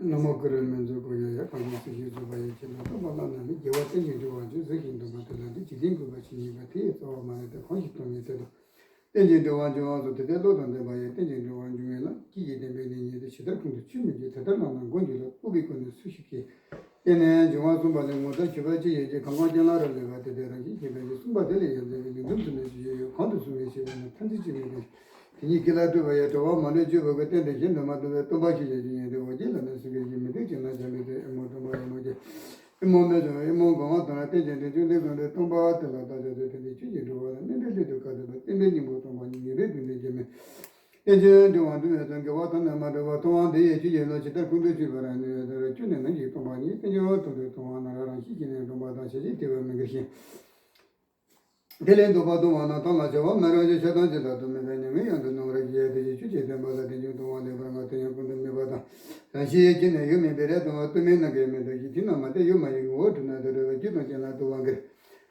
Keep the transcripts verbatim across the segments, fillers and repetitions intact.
ན་མོ་གུ་རུ་མི་འཛུགས་པོ་ཡོད་ཡ། གང་ཡིན་སྲིད་ཞིའི་རྫོགས་པ་ཡི་ཁྱེད་ལ་སྟོན་པ་བླ་ན་མེད། རྒྱལ་བ་དཔལ་གྱི་འགྲོ་བ་འཇུག་གཟིགས་ཤིང་འདུན་པ་དེ་ལ་འདུད། འཇིག་རྟེན་གུས་པ་ཇི་སྙེད་པ། དེ་ཡི་རྩ་བ་མ་རིག་པའི་གང་ཞིག་སྟོན་པའི་ཚེ་དང་། རྟེན་ཅིང་འབྲེལ་བར་འབྱུང་བ་སོགས། དེ་ལྟར་བློ་དང་ལྡན་པ་ཡིས། རྟེན་ཅིང་འབྲེལ་བར་འབྱུང་བའི་ལམ། ཅི་ཡིས་བསྟན་པའི་ལེགས་ཉེས་དེ། ཇི་ལྟར་ཁོང་དུ་ཆུད་མི་འགྱུར། དེ་ལྟར་བླངས་ན་མགོན་གྱུར་ལ། སྤོབས་པའི་སྒོ་ནས་སུ་ཞིག་གིས། རྟེན་ནས་འབྱུང་བ་གསུངས་པ་ལས། ངོ་མཚར་གྱུར་པ་ཅི་ཡོད་ཀྱི། གང་གང་ཅན་ལ་རབ་གནས་པ། དེ་འདྲའི་རང་བཞིན་གྱིས་སྟོན་པའི་གསུངས་པ་དེ་ལས་ཡང་མཛད་པའི་ལུང་དུམ་དུ་ནི་ཞུ་ཡི་ཡོད། གང་དུ་གསུངས་པའི་ཞེས་པ་ནི་ཐམས་ཅད་ཅིག་མིན་ཏེ། དེ་ཉིད་སྐད་ལ་སྤྲོས་པ་ཡི་གྲོགས་མ་ལུས་སྤྱོད་པ་ཀུན། རྟེན་དང་གཞན་དུ་མ་ལྟུང་བའི། སྟོན་པ་ཆོས་ཀྱི་སྤྱོད་ཡུལ་དེ། འོ་བརྒྱལ་ལ་ནི་སེམས་ཀྱིས་ཞེན། མི་འདོད་ཅིང་ན་བྱམས་པའི་ཚུལ། ཨེ་མ་སྟོན་པ་ཨེ་མ་སྐྱེས། ཨེ་མ་སྨོན་ལམ་ཨེ་མ་གང་བ་དང་། རྟེན་ཅིང་འབྲེལ་བར་འབྱུང་ལྡན་གསུངས་ཏེ། སྟོན་པ་དེ་ལ་བདག་ཕྱག་འཚལ། དེ་ནི་ཆོས་ཀྱི་འགྲོ་བ་ལ། དམན་པའི་སླད་དུ་བཀའ་སྩལ་པ། བསྟན་པའི་སྙིང་པོ་སྟོན་པ་ཉིད། ངེས་པའི་དོན་དེ་ཀྱང་མིན། རྟེན་ཅིང་འབྲེལ་བར་འབྱུང་བའི་ཚུལ། འགལ་བ་དང་ནི་མ་འདྲ་བར། མཐོང་བ་འདི་ཡི་ཆོས་ཀྱི་ལུགས། ཇི་ལྟར་ཁོང་དུ་ཆུད་པར་ནུས་པའི་ཚུལ། ཆོས་ནི་ནམ་ཞིག་སྟོང་པ་ཉིད། རྟེན་འབྱུང་ཐོག་ཏུ་མཐོང་བ་ན་ར། རང་བཞིན་གྱིས་ནི་སྟོང་པ་དང་། བྱ་བྱེད་བྱེད་པ་མི་འགལ་ཞིང་། དེ་ལས་ལྡོག་པ་སྟོང་པ་ན། དོན་ལ་བྱ་བ་མི་རང་བཞིན། ཆགས་སྡང་ཇི་ལྟར་དུ་མེད་པའི། མྱ་ངན་ཡང་དུ་སྣང་བར་བྱེད། དེ་བཞིན་ཆོས་ཀྱི་བསྟན་པ་ལ། རྟེན་ཅིང་སྟོང་པ་ལེགས་པར་མངའ། དེ་ཡང་ཁོང་དུ་མེད་པ་དང་། རང་བཞིན་ཡོད་ཅེ་ནས་ཡོད་མིན་པའི་རེ་ལྟོས་པ། རྟོག་མེད་རྣམ་ཀུན་མི་འདོར་ཞིང་། དེས་ན་མ་དད་ཡོད་མ་ཡིན་ངོ་བོར་གྲུབ་ན། དེ་འདྲ་བའི་རྒྱུ་དང་རྐྱེན་ལ་ལྟོས་པ་འགལ།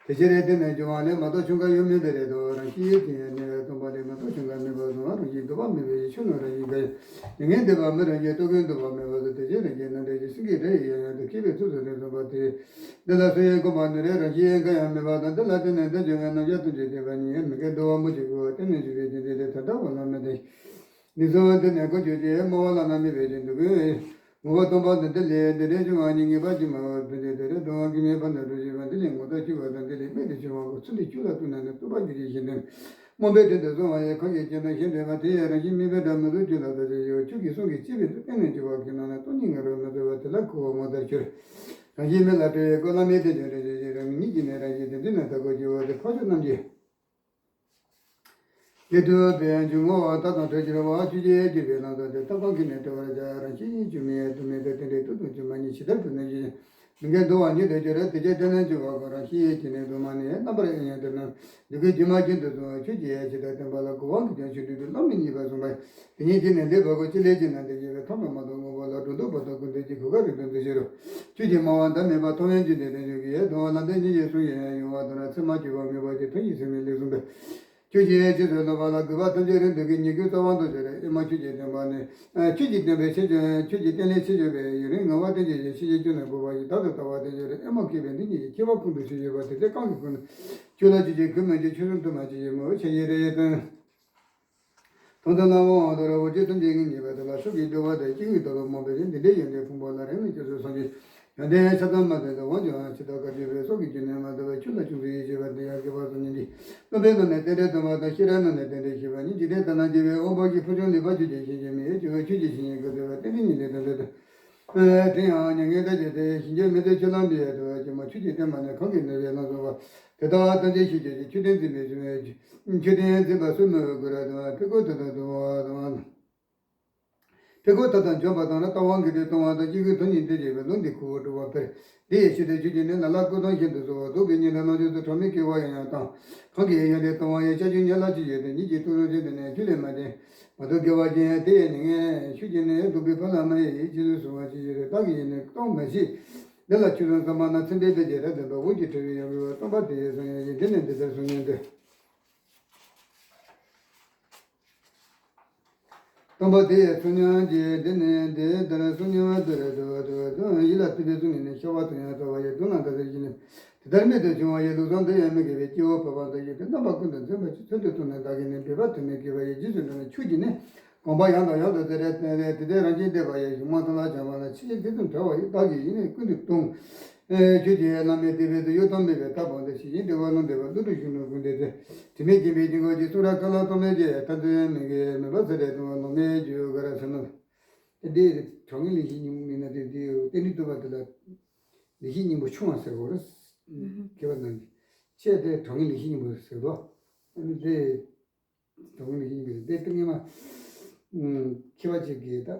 དེ་ཕྱིར་རྟེན་ནས་འབྱུང་བ་ལས། མ་རྟོགས་ཆོས་འགའ་ཡོད་མིན་པའི་རེ་ལྟོས། རང་བཞིན་ཡོད་ཅེ་ནས་ཡོད་སྟོང་པ་ལས། མ་རྟོགས་ཆོས་འགའ་མེད་པར་གཟུང་བ་རང་བཞིན། ལྡོག་པ་མེད་པའི་ཕྱིར་ཆོས་རྣམས་རང་བཞིན་འགལ། མྱ་ངན་འདས་པ་མི་རང་བཞིན། རྟོག་གེའི་ལྡོག་པ་མེད་པ་དང་། དེ་ཕྱིར་རང་བཞིན་རྣམ་འགྲེལ་གྱི། སེང་གེའི་སྒྲ་ཡིས་ཡང་ཡང་དུ། མཁས་པའི་ཚུལ་གསུངས་ནས་གསུངས་པ་དེ། འདི་ལ་སུ་ཡིས་གོམས་པ་ནི་རེ། རང་བཞིན་གང་ཡང་མེད་པ་དང་། འདི་ལ་བརྟེན་ནས་འདི་འབྱུང་བའི། རྣམ་གཞག་ཐམས་ཅད་བསྟན་པ་ཉིད། མི་འགལ་འདུ་བ་མུ་གེའི་སྒོ་བར། རྟེན་ནས་འབྱུང་བའི་རྒྱུ་འདི་ལས། ད་ལྟ་བ་ལ་མི་ལྡན་ཞིང་། ནུས་གསུམ་དེ་ནི་ཀུན་སྤྱོད་ཅིང་། སྨྲ་བ་བླ་ན་མེད་པའི་ཆོས་འདུལ་ཀུན། ངོ་བོ་སྟོང་པ་འདི་འདི་ལས། འདི་འདྲའི་འབྱུང་བ་ཉིད། ངེས་པ་ཅིས་སྨྲ་བར་འབད་དེ། དེ་འདྲའི་སྡུག་བསྔལ་སྐྱེ་མེད་བར་ན་འགྲོ་བཞིན་པ། འདི་ལས་ངོ་མཚར་གྱུར་པ་དང་། འདི་ལས་རྨད་དུ་བྱུང་བ་གོ། ཚུལ་འདི་ཆོས་ལ་ལྟོས་ན་ནི། རྟོགས་པ་ཉིད་ཀྱི་གཞི་འདི་སྨོན་པའི་དོན་དུ་གསུངས་པ་ཡི། ཁ་ཅིག་གིས་ནི་གཞན་འདྲེན་པ། དེ་ཡི་རང་བཞིན་མིན་པའི་སྒྲ། མི་རྫོགས་ཆོས་ལ་ལྟོས་ཞེས་ཡོད། ཆོས་ཀྱི་གསུང་གིས་བསྐྱེད་པའི་རྟེན་ནས་འབྱུང་བ་གི་ནང་ན། སྟོང་ཉིད་ངེས་རུ་མི་འཛིན་པ། དེ་ལ་གོ་བ་ངོ་མཚར་གྱུར། རང་བཞིན་མེད་ལ་སྤྲོས་པའི་སྐུ། བླ་མེད་རྟེན་འབྱུང་རེ་ཞིག་རང་ཉིད་ཀྱིས་ནི་རང་བཞིན་དེ་འཛིན་ནས་བདག་གོ་སྐྱེ་བོ་དེ། འཕགས་མཆོག་རྣམས་ཀྱི་ལས་སྒྲུབ་པའི་འཇུག་ངོགས་པ། དག་དང་བྲལ་གྱུར་པ་ཆོས་ཀྱི་སྤྱོད་པའི་ལམ་སྟོན་ཏེ། ལྟ་སྟངས་ཀྱིས་ནི་བྲལ་བར་བྱ། རང་བཞིན་གྱིས་སྐྱོན་མེད་རྟོག་མེད་དེ། རྟེན་འབྲེལ་རྟོག་ཏུ་འཇུག་མ་ཉིད། ཇི་ལྟར་བསྒྲུབས་ནས་ཞེས། མི་འགལ་འདུ་བ་ཉིད་དུ་འགྱུར། དེ་ཕྱིར་རྟེན་ནས་འབྱུང་བ་ཀུན། རང་བཞིན་གྱིས་ནི་སྡུག་བསྔལ་ནི། རྣམ་པར་དབྱེ་ཉིད་དུ་ནི། འདུ་ཁའི་སྒྱུ་མ་ཅན་དུ་གསུངས། ཆོས་ཀྱི་ཡེ་ཤེས་དང་བསྟན་པ་ལ། གོ་འཕང་གི་རྒྱན་ཆོས་འབྲེལ་དུ་བླ་མེད་བརྙེས་པར་གསུངས་པ། དེ་ཉིད་ཀྱིས་ནི་ལེགས་པར་གོ། ཅི་ལས་ཅི་ན་འདི་ཞེས་པའི། ཐོག་མཐའ་མ་དང་དངོས་པོ་ལ། སྒྲོ་འདོགས་པ་དང་ཀུན་བཏུས་ཀྱི། གོ་འགག་རིགས་དང་འདུ་ཤེས་རུ། ཆོས་ཀྱི་སྨྲ་བ་འདའ་མེད་པ། མཐོང་བའི་རྒྱུ་འདི་རེ་ཞིག་གིས། སྡུག་བསྔལ་ལམ་དེ་ཉིད་ཀྱིས་གསུངས་ཡིན་ཡོང་བ་དང་། ཚད་མ་སྤྱོད་པ་ངེས་པ་ཅན། ཐུགས་ཉིད་ཟད་མེད་ལེགས་གསུངས་པས། ཆོས་ཀྱི་རྗེས་སུ་སློབ་པ་ལ། དགོས་པ་ཐམས་ཅད་རིང་དུ་གི། ཉེ་རྒྱུ་རྩ་བ་མདོར་བྱས་ཏེ། ཨེ་མ་ཆོས་ཀྱི་བསྟན་པ་ནི། ཆོས་ཀྱི་བསྟན་ལས་ཕྱིར་ཕྱོགས་པའི། ཡུན་རིང་ངལ་བ་རྟེན་ཅིང་གཞན། ཤེས་བྱའི་སྐྱོན་རྣམས་འགོག་པ་ཡི། བདག་ཏུ་ལྟ་བ་དེ་ཡོད་རེ། ཨེ་མ་མཁས་པའི་འདི་ཉིད་ཀྱི། ཁྱད་པར་ཁོང་དུ་ཆུད་ཡོད་པ། དེ་ཚེ་གང་གིས་ཁོ་ན། ཆོས་ཡི་རེ་ཡི་དོན། ཐོག་མཐའ་ལ་དབང་དུ་ར། འོ་ཇོ་ཐམས་ཅད་ངེས་ཉེས་པ་དེ་ལ། སྲོག་གི་འདུལ་བ་དང་། སྐྱེ་དགུའི་བདག་པོ་སྨོན་པའི་རིགས། འདི་འདྲའི་ཡོན་ཏན་ཕུང་པོ་ལ། རིང་ནས་སྐྱབས་སུ་སངས་རྒྱས་ཡོན་ཏན་ཆ་ཚང་མ་ལྡན་དུ། དབང་ཆེ་བ་ཇི་ལྟར་བཀའ་བརྒྱུད་པའི། སྲོག་གི་རྒྱུན་ནས་མ་འདའ་བར། ཆོས་ལ་ཅུང་ཟད་ཡིད་ཆེས་པ། འདི་ཡང་དགེ་བ་སོ་གཉིས་འདི། རྣམ་པའི་ནང་ནས་རྟེན་འབྲེལ་སྟོན་པ་དང་། ཤེས་རབ་ནང་ནས་རྟེན་འབྲེལ་ཤེས་པ་ཉིད། འཇིག་རྟེན་ལྟར་སྣང་བགྱི་བའི་དབང་པོ་གིས། ཕུགས་བྱུང་ལེགས་པར་ཆོས་ཀྱི་ཞིང་སྐྱེ་མི་ཡི། སྤྱོད་པའི་ཆོས་ཀྱི་ཞིང་ཉིད་ཀུན་བདེ་བ། རྟེན་འབྲེལ་ཉིད་ལས་དོན་འདི་ལྟར། དེ་ཡང་མྱ་ངན་འདའ་བྱེད་དེ། ཞིང་སྐྱེ་མི་འདོད་ཆོས་ལ་འདུ་ཡི་དོ། ཀྱེ་མ་ཆོས་ཀྱི་བསྟན་པ་ནི། གང་གིས་ནི་བས་ལ་གསུངས་པ། དེ་ལྟར་ཐམས་ཅད་ཤེས་བྱ་ཞིང་། མཆོད་རྟེན་འཛིན་པའི་མཆོད་རྟེན་འཛིན་པ་སུ་མི་འོས་གུ་ར་དང་། ཕས་སྒོ་དེ་དང་བསྡུ་བ་དང་། ཕས་སྒོ་དེ་དང་འཇོམས་པ་དང་ནི། ལྟ་བ་འགལ་དུ་ལྟུང་བ་དང་། སྐྱེ་དགུའི་དོན་ཉིད་འདི་བྱེད་པའི། ལུང་འདི་ཁོ་བོས་གྲུབ་པ་འཕེལ། འདི་ཡི་ཕྱིར་དུ་ཆོས་ཀྱི་ནི། ལ་ལ་ཀུན་དང་གཞན་དུ་གསོལ་བ། བཟློག་པའི་སྙིང་ནས་ལོངས་སྤྱོད་དུ། གྲངས་མེད་དགེ་བ་ཡང་ཡང་བཏང་། གང་གིས་ཡོན་ཏན་གཏོང་བ་ཡི། བྱ་རྒྱུ་ཉེར་ལྔ་ཆོས་བྱེད་དོ། ཉིད་ཀྱི་སྟོབས་རུ་ཆེ་དེ་ནི། ཆོས་ལས་མ་འདས་མ་ཐོབ་དགེ་བ་ཅན། དེ་ཡི་མྱ་ངན་ཤུགས་ཀྱིས་ནི། བཟློག་པའི་ཕ་ལ་མ་ཡི་ཡིད་ཆེས་སུ་གསོལ་བ་ཅི་ཞིག་རེ། བདག་གིས་ཡིད་ནི་གཏོང་མི་ཤེས། འདི་ལ་ཆོས་གསུངས་ས་མ་ན། ཚིམ་པའི་བདེ་ཆེན་རབ་ལྡན་པ། འོད་ཀྱི་ཕྲེང་བའི་ཡང་གོས་པ། སྟོན་པ་དེ་ཡི་གསུང་ཡང་ཡིན། འདི་ནི་འདི་ལྟར་གསུང་སྙམ་སྟེ། སྟོན་པ་དེ་ཡི་གསུང་སྙམ་སྟེ། འདི་ནི་འདི་ལྟར་གསུང་སྙམ་སྟེ། དུ་དུ་དུ། ཡིད་ལ་བཏུབ་པའི་གསུང་ཉིད་ནི། ཤ་བ་དང་ཡང་བྲལ་བ་ཡི། དུག་ལྔ་དག་ཚལ་གྱི་ནི། དེ་ལྟར་རྨད་དུ་བྱུང་བ་ཡི། ལུགས་བཟང་འདི་ཡང་མི་འགལ་བའི། སྐྱེ་བོ་འཕགས་པ་འདི་ཡི་དེ། རྣམ་པ་ཀུན་ཏུ་འཛིན་པ་ཅི། ཚུལ་དུ་མཐོང་ནས་བདག་གིས་ནི། འབད་པ་དོན་མེད་དགེ་བ་ཡི། རྗེས་སུ་འགྲོ་ནས་ཆོས་ཀྱི་ནི། དགོངས་པ་ཡང་དང་ཡང་དུ་བཙལ་རེ། དེ་དེ་རང་བཞིན་འདས་པ་ཡི། གཞུང་མ་ཐོབ་ལ་སྦྱངས་པ་ལ། ཕྱི་ཕྱིར་དེ་ཙམ་བྲལ་བ་ཡི། བདག་གིས་ཡིད་ནི་ཀུན་ཏུ་གཏོང་། ཆོས་ཀྱི་བླ་མེད་བསྟན་པའི་དུ། གཡོ་ཐབས་མེད་པའི་ཐབས་སྤངས་ཏེ། ཞི་ཞིང་བདེ་བ་ལ་འདོད་པ། ཀླུ་སྒྲུབ་གཞོན་ནུ་ཀུན་འདུས་ཏེ། དྲི་མེད་མཁྱེན་པའི་དཀྱིལ་འཁོར་གྱི། གསུང་རབ་ཁ་ལ་གཏོར་མའི་རྗེས། ཐར་འདོད་མི་དགེ་མེད་པ་ཟད་རེ་གཏོང་བ། ལོག་མེད་རྒྱུ་ག་ར་ཟེར་ན། དེ་འདྲའི་གྲངས་ངེས་ལེགས་བཤད་སྙིང་པོ་མིན་ན། དེ་དེ་རྟེན་འབྲེལ་བསྟོད་པ་དེ་ལ་ལེགས་བཤད་སྙིང་པོ་ཆུང་བ་ཟེར་བ་རེད། མཁས་པ་རྣམས་ཀྱིས་ཆེས་དེ་གྲངས་ངེས་ལེགས་བཤད་སྙིང་པོ་ཟེར་བ། ཨ་ནི་དེ་གྲངས་ངེས་ལེགས་བཤད་སྙིང་པོ་དེ་ལྟ་ངན་མ། མཁས་པ་ཅིག་གིས་ད།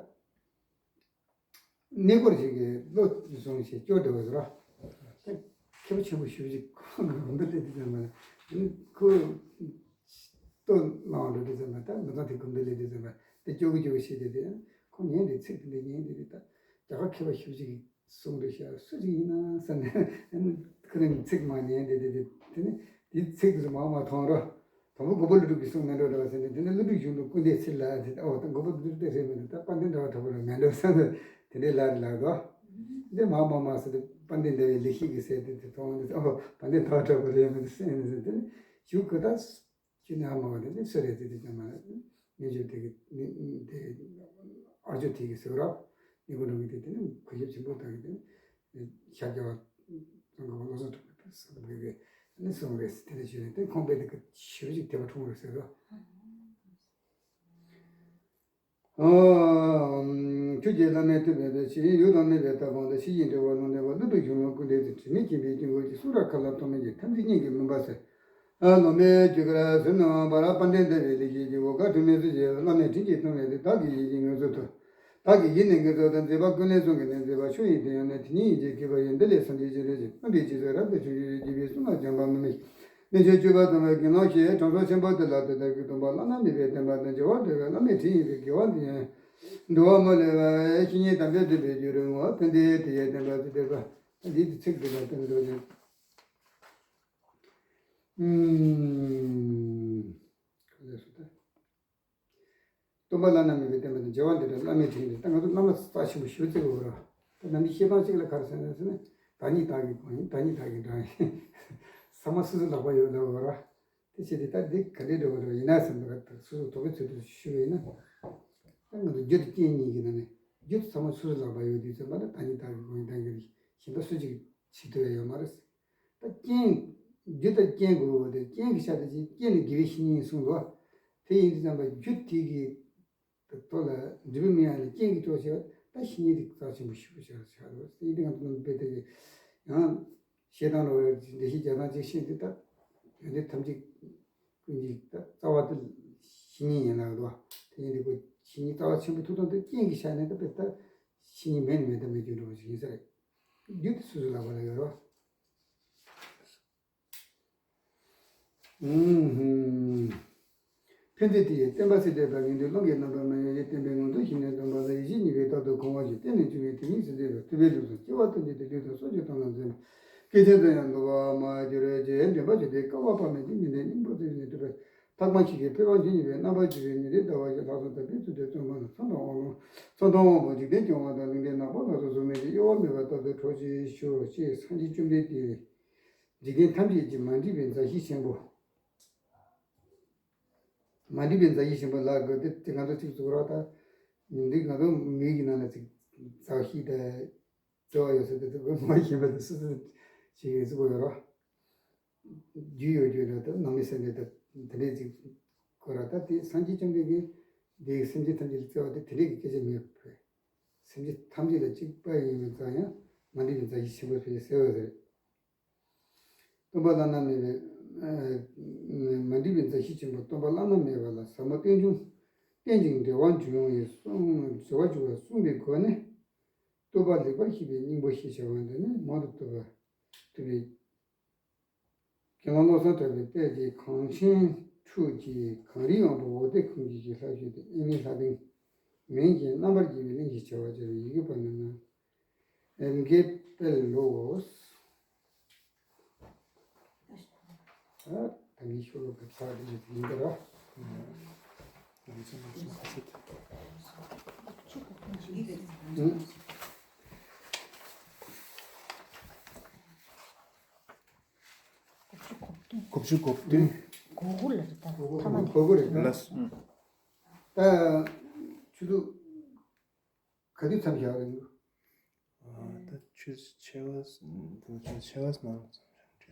གནས་སྐོར་ཞིག་གི་བློ་བཟུང་ཞིག་སྐྱོར་བསྡད་པ་ཟེར་བ། མཁས་པ་ཆེན་པོ་ཞེ་པོ་ཅིག་ཁོང་གི་དགོན་པ་སླེབས་དུས་ཙམ་པ་ལ། ཁོ་ལྟོ་བླངས་འགྲོ་དུས་ཙམ་པ། ད་མི་ཚང་དེ་དགོན་པ་སླེབས་དུས་ཙམ་པ་དེ་སྐྱོ་གི་སྐྱོ་གི་བྱེད་དེ་དེ། ཁོང་ཉན་དེ་ཚིག་དེ་འདྲ་ཉན་དེ་དེ། ད་རྒྱ་གར་མཁས་པ་ཞེ་པོ་ཅིག་གིས་གསུངས་འདུག་ཤག་སུ་ཅིག་ཡིན་ན་བསམ་ནས། ཁོ་རང་གི་ཚིག་མར་ཉན་དེ་དེ་དེ། དེ་ནས་དེའི་ཚིག་དེ་ཚོ་མར་མར་མཐོང་རོགས། དང་པོ་མགོན་པོ་ཀླུ་སྒྲུབ་ཀྱིས་གསུངས་མེད་འགྲོ་འདྲ་བ་ཟེར་ནས། དེ་ནས་ཀླུ་སྒྲུབ་གཞོན་ནུ་ཀུན་འདུས་ཚིག་ལ་དེ། ཨོ་ད་མགོན་པོ་ཀླུ་སྒྲུབ་དེ་ཟེར་མི་འདུག་ད་དཔལ་ལྡན་ཟླ་བ་གྲགས་པ་རང་མེད་འགྲོ་བསམ་ནས། དེ་འདྲའི་ལ་རེ་ལགས་དོ། འདི་མ་མ་མ་ཟེར་ཏེ་དཔལ་ལྡན་ཟླ་བའི་ལེགས་བཤད་ཀྱི་ཟེར་ཏེ་དེ་མཐོང་ནས་ཨོ་དཔལ་ལྡན་ཐག་དྲག་པོ་རེད་མི་འདུག་སེམས་ནས་ཟེར་ཏེ་ཞུ་གི་ད། ཁྱོད་ནི་ཨ་མ་བ་དེ་ནི་སུ་རེད་ཟེར་ཏེ་ཅང་མ་ལ་ནི་ཇོ་དེ་གི་ནི་དེ་ཨར་ཇོ་དེ་གི་ཟེར་ར་ནི་གོ་འགྲོ་གི་དེ་དེ་ནི་གུས་ཞབས་ཆེན་པོ་དག་གི་དེ་ནི་ཤར་རྒྱ་བ་ཙང་གི་བློ་བཟང་གྲུབ་པའི་བསམ་གི་གི་ནི་གསུང་རེད་ཟེར་དེ་ནི་ཞུས་ནས་དེ་ཁོང་པས་དེ་གི་ཞུ་ཅིག་དེ་བ་འཁྲུངས་རེད་ཟེར་ར། ཁྱོད་ཀྱིས་བླ་མེད་ཐུབ་པའི་ཕྱིར་ཡུལ་དང་མི་བས་ལྟ་བུང་དང་ཕྱི་ཡི་འབྲེལ་བ་ནང་འབྲེལ་བ་བློ་གྲོས་གཞུང་ལུགས་ཀུན་འདྲེས་ཏེ་དྲི་མེད་མཁྱེན་པའི་དཀྱིལ་འཁོར་གྱི་གསུང་རབ་ཁ་ལ་གཏོང་མིན་གྱི་ཐམས་ཅད་སྙན་གྱི་མུན་པ་སེལ། ཨ་ལོ་མའི་རྒྱུད་སྐར་ཟིན་ནང་བར་དཔལ་ལྡན་ཟླ་བའི་ལེགས་བཤད་ཀྱི་འོད་དཀར་དྲི་མེད་བཟོ་བྱེད་བླ་མའི་དྲིན་གྱིས་སྟོན་པའི་དེ་བདག་གི་ཡིད་ཀྱི་ངལ་རྩོལ་དུ། བདག་གི་ཡིད་ནི་ངལ་རྩོལ་དང་མཛེས་པ་ཀུན་ལས་བཟུང་གི་ནི་མཛེས་པ་ཆོས་ཡིན་དེ་ཡང་ནི་དེ་ཉིད་ཡིན་ཅེས་བགྱིས་པ་ཡིན། འདི་ལས་སངས་རྒྱས་སྤྱན་རས་གཟིགས་དམན་པའི་རྗེས་སུ་རབ་ཏུ་བྱུང་ཞིང་བགྱིས་པའི་གསུང་ལ་སྦྱངས་པ་མི་དམིགས། མི་ཆོས་སྤྱོད་པ་དམ་པའི་དགེ་སློང་ཞེས་དྲང་སྲོང་ཆེན་པོ་དེ་ལ་དེ་ལྟར་གྱི་སྟོན་པ་བླ་ན་མེད་པའི་བསྟན་པ་དང་འབྱེ་བ་འབྲེལ་བའི་བླ་མའི་དྲིན་ཡིན་པས་དགེ་བ་འདི་ཡང་འདུལ་བ་མ་ལུས་པའི་བཤེས་གཉེན་དམ་པས་སྟོན་པའི་རྒྱུ་རུ་བསྔོ་བ་ཕན་བདེའི་དེ་ཡི་བསྟན་པ་འདི་བསྟན་པ་འདི་ཚིག་འདི་ལ་བསྟན་འགྲོ་ཞིང་། ཨུམ། ག་ལས་སུ་ད། སྟོན་པ་བླ་ན་མེད་པའི་བསྟན་པ་དང་འབྱེ་བ་འདི་འདྲ་བླ་མའི་དྲིན་ཏེ་ད་ང་ཚོ་བླ་མ་རྩ་ཆེན་པོ་ཞུ་ཚིག་འོ་ར། ད་ནམ་རྒྱུན་བཤད་སྟངས་གཅིག་ལ་ག་རེ་ཟེར་ན་ཟེར་ན་བདག་ཉིད་བདག་གི་གོ་ཡིན། བདག་ཉིད་བདག་གི་འགྲོ་ཡིན། ཚང་མ་སོ་སོའི་ལག་པ་ཡོད་ལ་འོ་ར། དེ་བྱས་ཏེ་ད་འདི་ག་འདྲའི་འགྲོ་བ་འགྲོ་ཡིན་ན་ཟེར་ན་ད་སོ་སོ་དོགས་པའི་ཚུལ་དུ་ཞུ་བ་ཡིན་ན། ད་ང་ཚོ་རྒྱུ་དང་རྐྱེན་གཉིས་ཀྱི་ནང་ནས་རྒྱུ་དེ་ཚང་མ་སོ་སོའི་ལག་པ་ཡོད་དུས་ཙམ་པ་ལ་བདག་ཉིད་བདག་གི་གོ་ཡིན། བདག་གི་གཞན་པ་སུ་གཅིག་བྱེད་ཐུབ་ཡ་ཡོད་མ་རེད། ད་རྐྱེན། རྒྱུ་དང་རྐྱེན་དགོས་པ་དེ་རྐྱེན་གྱི་ཆ་དེ་ཅིག་རྐྱེན་ནི་དགེ་བའི་བཤེས་གཉེན་གསུངས་འདུག་དེ་ཡིན་དུས་ཙམ་པ་རྒྱུ་དེ་གི་ཐོག་ལ་འབྲས་བུ་སྨིན་ཡ་ལ་རྐྱེན་གྱི་སྐྱོ་ཆེ་བ་ད་བཤེས་གཉེན་དེ་རྩ་ཆེན་པོ་ཞིག་ཆགས་ཆགས་འདུག་དེ་ཡིན་དུས་ང་ཚོ་རྣམས་དཔེ་དེ་གི་ཡང་བཤད་སྟངས་ལ་འགྲེལ་བཤད་རྒྱག་སྟངས་ཅིག་ཤེས་དུས་ད་ཡོན་ཏན་ཐམས་ཅད་ཀུན་གྱི་ད་རྩ་བ་དེ་བཤེས་གཉེན་ཡིན་ལ་འདུག་དེ་ཡིན་དུས་ཁོ་བཤེས་གཉེན་རྩ་བ་ཆེན་པོ་ཐུག་སྟངས་དེ་རྐྱེན་གྱི་ཆ་ནས་ད་དཔེ་ད་བཤེས་གཉེན་མེད་ནི་མེད་དང་མེད་རྒྱུ་འདྲ་བོ་ཞིག་ཡིན་ས་རེད། རྒྱུ་དེ་སོ་སོའི་ལག་པ་ལ་ཡོད་རེད་བ། ཨུམ། ཕན་བདེ་དེ་ཡི་བསྟན་པ་སྲིད་མཐའི་བར་ཉིད་དུ་རླུང་གི་རྣམ་པར་མ་ཡལ་བའི་བསྟན་པའི་ངང་དུ་ཞིང་ནས་སྟོན་པ་ལ་ཡིད་ཆེས་ཉིད་པའི་རྟག་ཏུ་གོང་བ་ཞིག་བསྟན་ནས་བྱུང་བའི་དེ་ཉིད་སྲིད་མཐའི་བར་ཐུབ་པའི་ལུགས་སུ་སྐྱེ་བ་ཐམས་ཅད་དུ་ལུས་དང་སྲོག་གཅིག་དང་ལ་འཛིན་པ་སྐད་ཅིག་ཏུ་ཡང་འདུ་བར་མ་གྱུར་ཅིག་འདྲེན་པ་ཞིག་སྟེ་བསྐལ་པ་དཔག་མེད་ཀྱི་ཉི་ཟླའི་སྙིང་པོ་དེ་ནི་སྒྲིབ་པའི་ཐག་པ་ཆད་ཀྱི་འཕེལ་བ་ཇི་སྙེད་པའི་རྣམ་པར་འགྱུར་བའི་ཉི་ཟླའི་ཟླ་བ་ཞིག་ལྷག་བསམ་དང་དཔེ་ཚུལ་དེ་བརྩོན་པ་ན་མཚན་དང་དབང་ལུང་མཚན་དང་དབང་པོ་འཇིག་རྟེན་སྐྱོང་བ་དང་གླིང་ཕྲན་ནག་པོ་ལ་སོགས་གཟུགས་མེད་ཀྱི་གཡོ་བ་མེད་པར་རྟག་ཏུ་འཕྲོག་ཅིང་གཞོམ་ཞེས་སངས་རྒྱས་བཅོམ་ལྡན་འདས་འཇིག་རྟེན་ཐམས་ཅད་ཀྱི་མ་འདྲིས་པའི་མཛའ་བཤེས་ཆེན་པོ། མ་འདྲིས་པའི་མཛའ་བཤེས་ཆེན་པོ་ལ་དགོས་ཏེ་དེ་ང་ཚོ་གཅིག་གཟུགས་རོགས་ད། ཉིན་འདི་ང་ཚོ་མི་གི་ནང་ལ་ཅིག་མཛའ་བཤེས་དང་འབྲེལ་བ་ཡོད་ས་དེ་ཚོ་མ་ཤེས་པ་དེ་སོ་སོ་ཅིག་གཟུགས་པོ་ཡོད་རོགས། རྒྱུས་ཡོད་རྒྱུ་རེད་ད་ནང་མི་སེམས་ནས་ད་དེ་འདྲས་ཅིག་གོ་ར་ད་དེ་སངས་རྒྱས་བཅོམ་ལྡན་གྱིས་དེ་སེམས་ཅན་ཐམས་ཅད་ལ་བརྩེ་བ་དེ་དེ་འདྲས་ཀྱི་སྐད་ཆ་མེད་པས། སེམས་ཅན་ཐམས་ཅད་ལ་གཅིག་པ་ཡིན་པ་ཙང་ཡང་མ་འདྲིས་པའི་མཛའ་བཤེས་ཆེན་པོ་ཞེས་ཟེར་བ་རེད། སྟོན་པ་བླ་ན་མེད་པའི་ཨ་མ་འདྲིས་པའི་མཛའ་བཤེས་ཆེན་པོ་སྟོན་པ་བླ་ན་མེད་པ་ལ་ཟབ་མོ་རྟེན་འབྱུང་རྟེན་ཅིང་འབྲེལ་བར་འབྱུང་བའི་གསུང་འབྲེལ་བར་འབྱུང་བ་གསུངས་པའི་སྒོ་ནས་བསྟོད་པ་ལེགས་པར་བཤད་པའི་སྙིང་པོ་ཞེས་བྱ་བ་འདི་ནི་མང་དུ་བསྟོད་པ་ཐུབ་པའི་དགེ་སློང་བློ་བཟང་གྲགས་པའི་དཔལ་གྱི་གངས་ཆེན་ཁྲོད་ཀྱི་གངས་རིའི་དབང་པོ་འོད་ལྡན་ཁུང་སྐྱེས་ཀྱི་ལྷ་བཞུགས་ཏེ་ཨེ་མའི་ལྷ་ལྡན་མིང་གི་རྣམ་པར་རྒྱལ་བའི་གླིང་ཞེས་བྱ་བ་སྦྱར་བའི་ཡི་གེ་པར་ནང་ན་ཨེམ་གེ་དཔལ་ལོ། ཨ་ད་ངའི་ཤོ་ལོ་ཀ་ཚར་དེ་ཡིན་གྱི་ར། ཨུ། དགུ་བཅུ་གོ་བདུན། གོ་དགུ་ལ་རེད་ད། ཐ་མ་ནས། གོ་དགུ་རེད་ད། ལགས། ད་ཆུ་ཚོད་ག་དུས་མཚམས་བཞག་རེད་འདུག་ཨ་ད་ཆུ་ཚོད་ཕྱེད་ཀ་ད་ཆུ་ཚོད་ཕྱེད་ཀ་ནང་མཚམས་བཞག་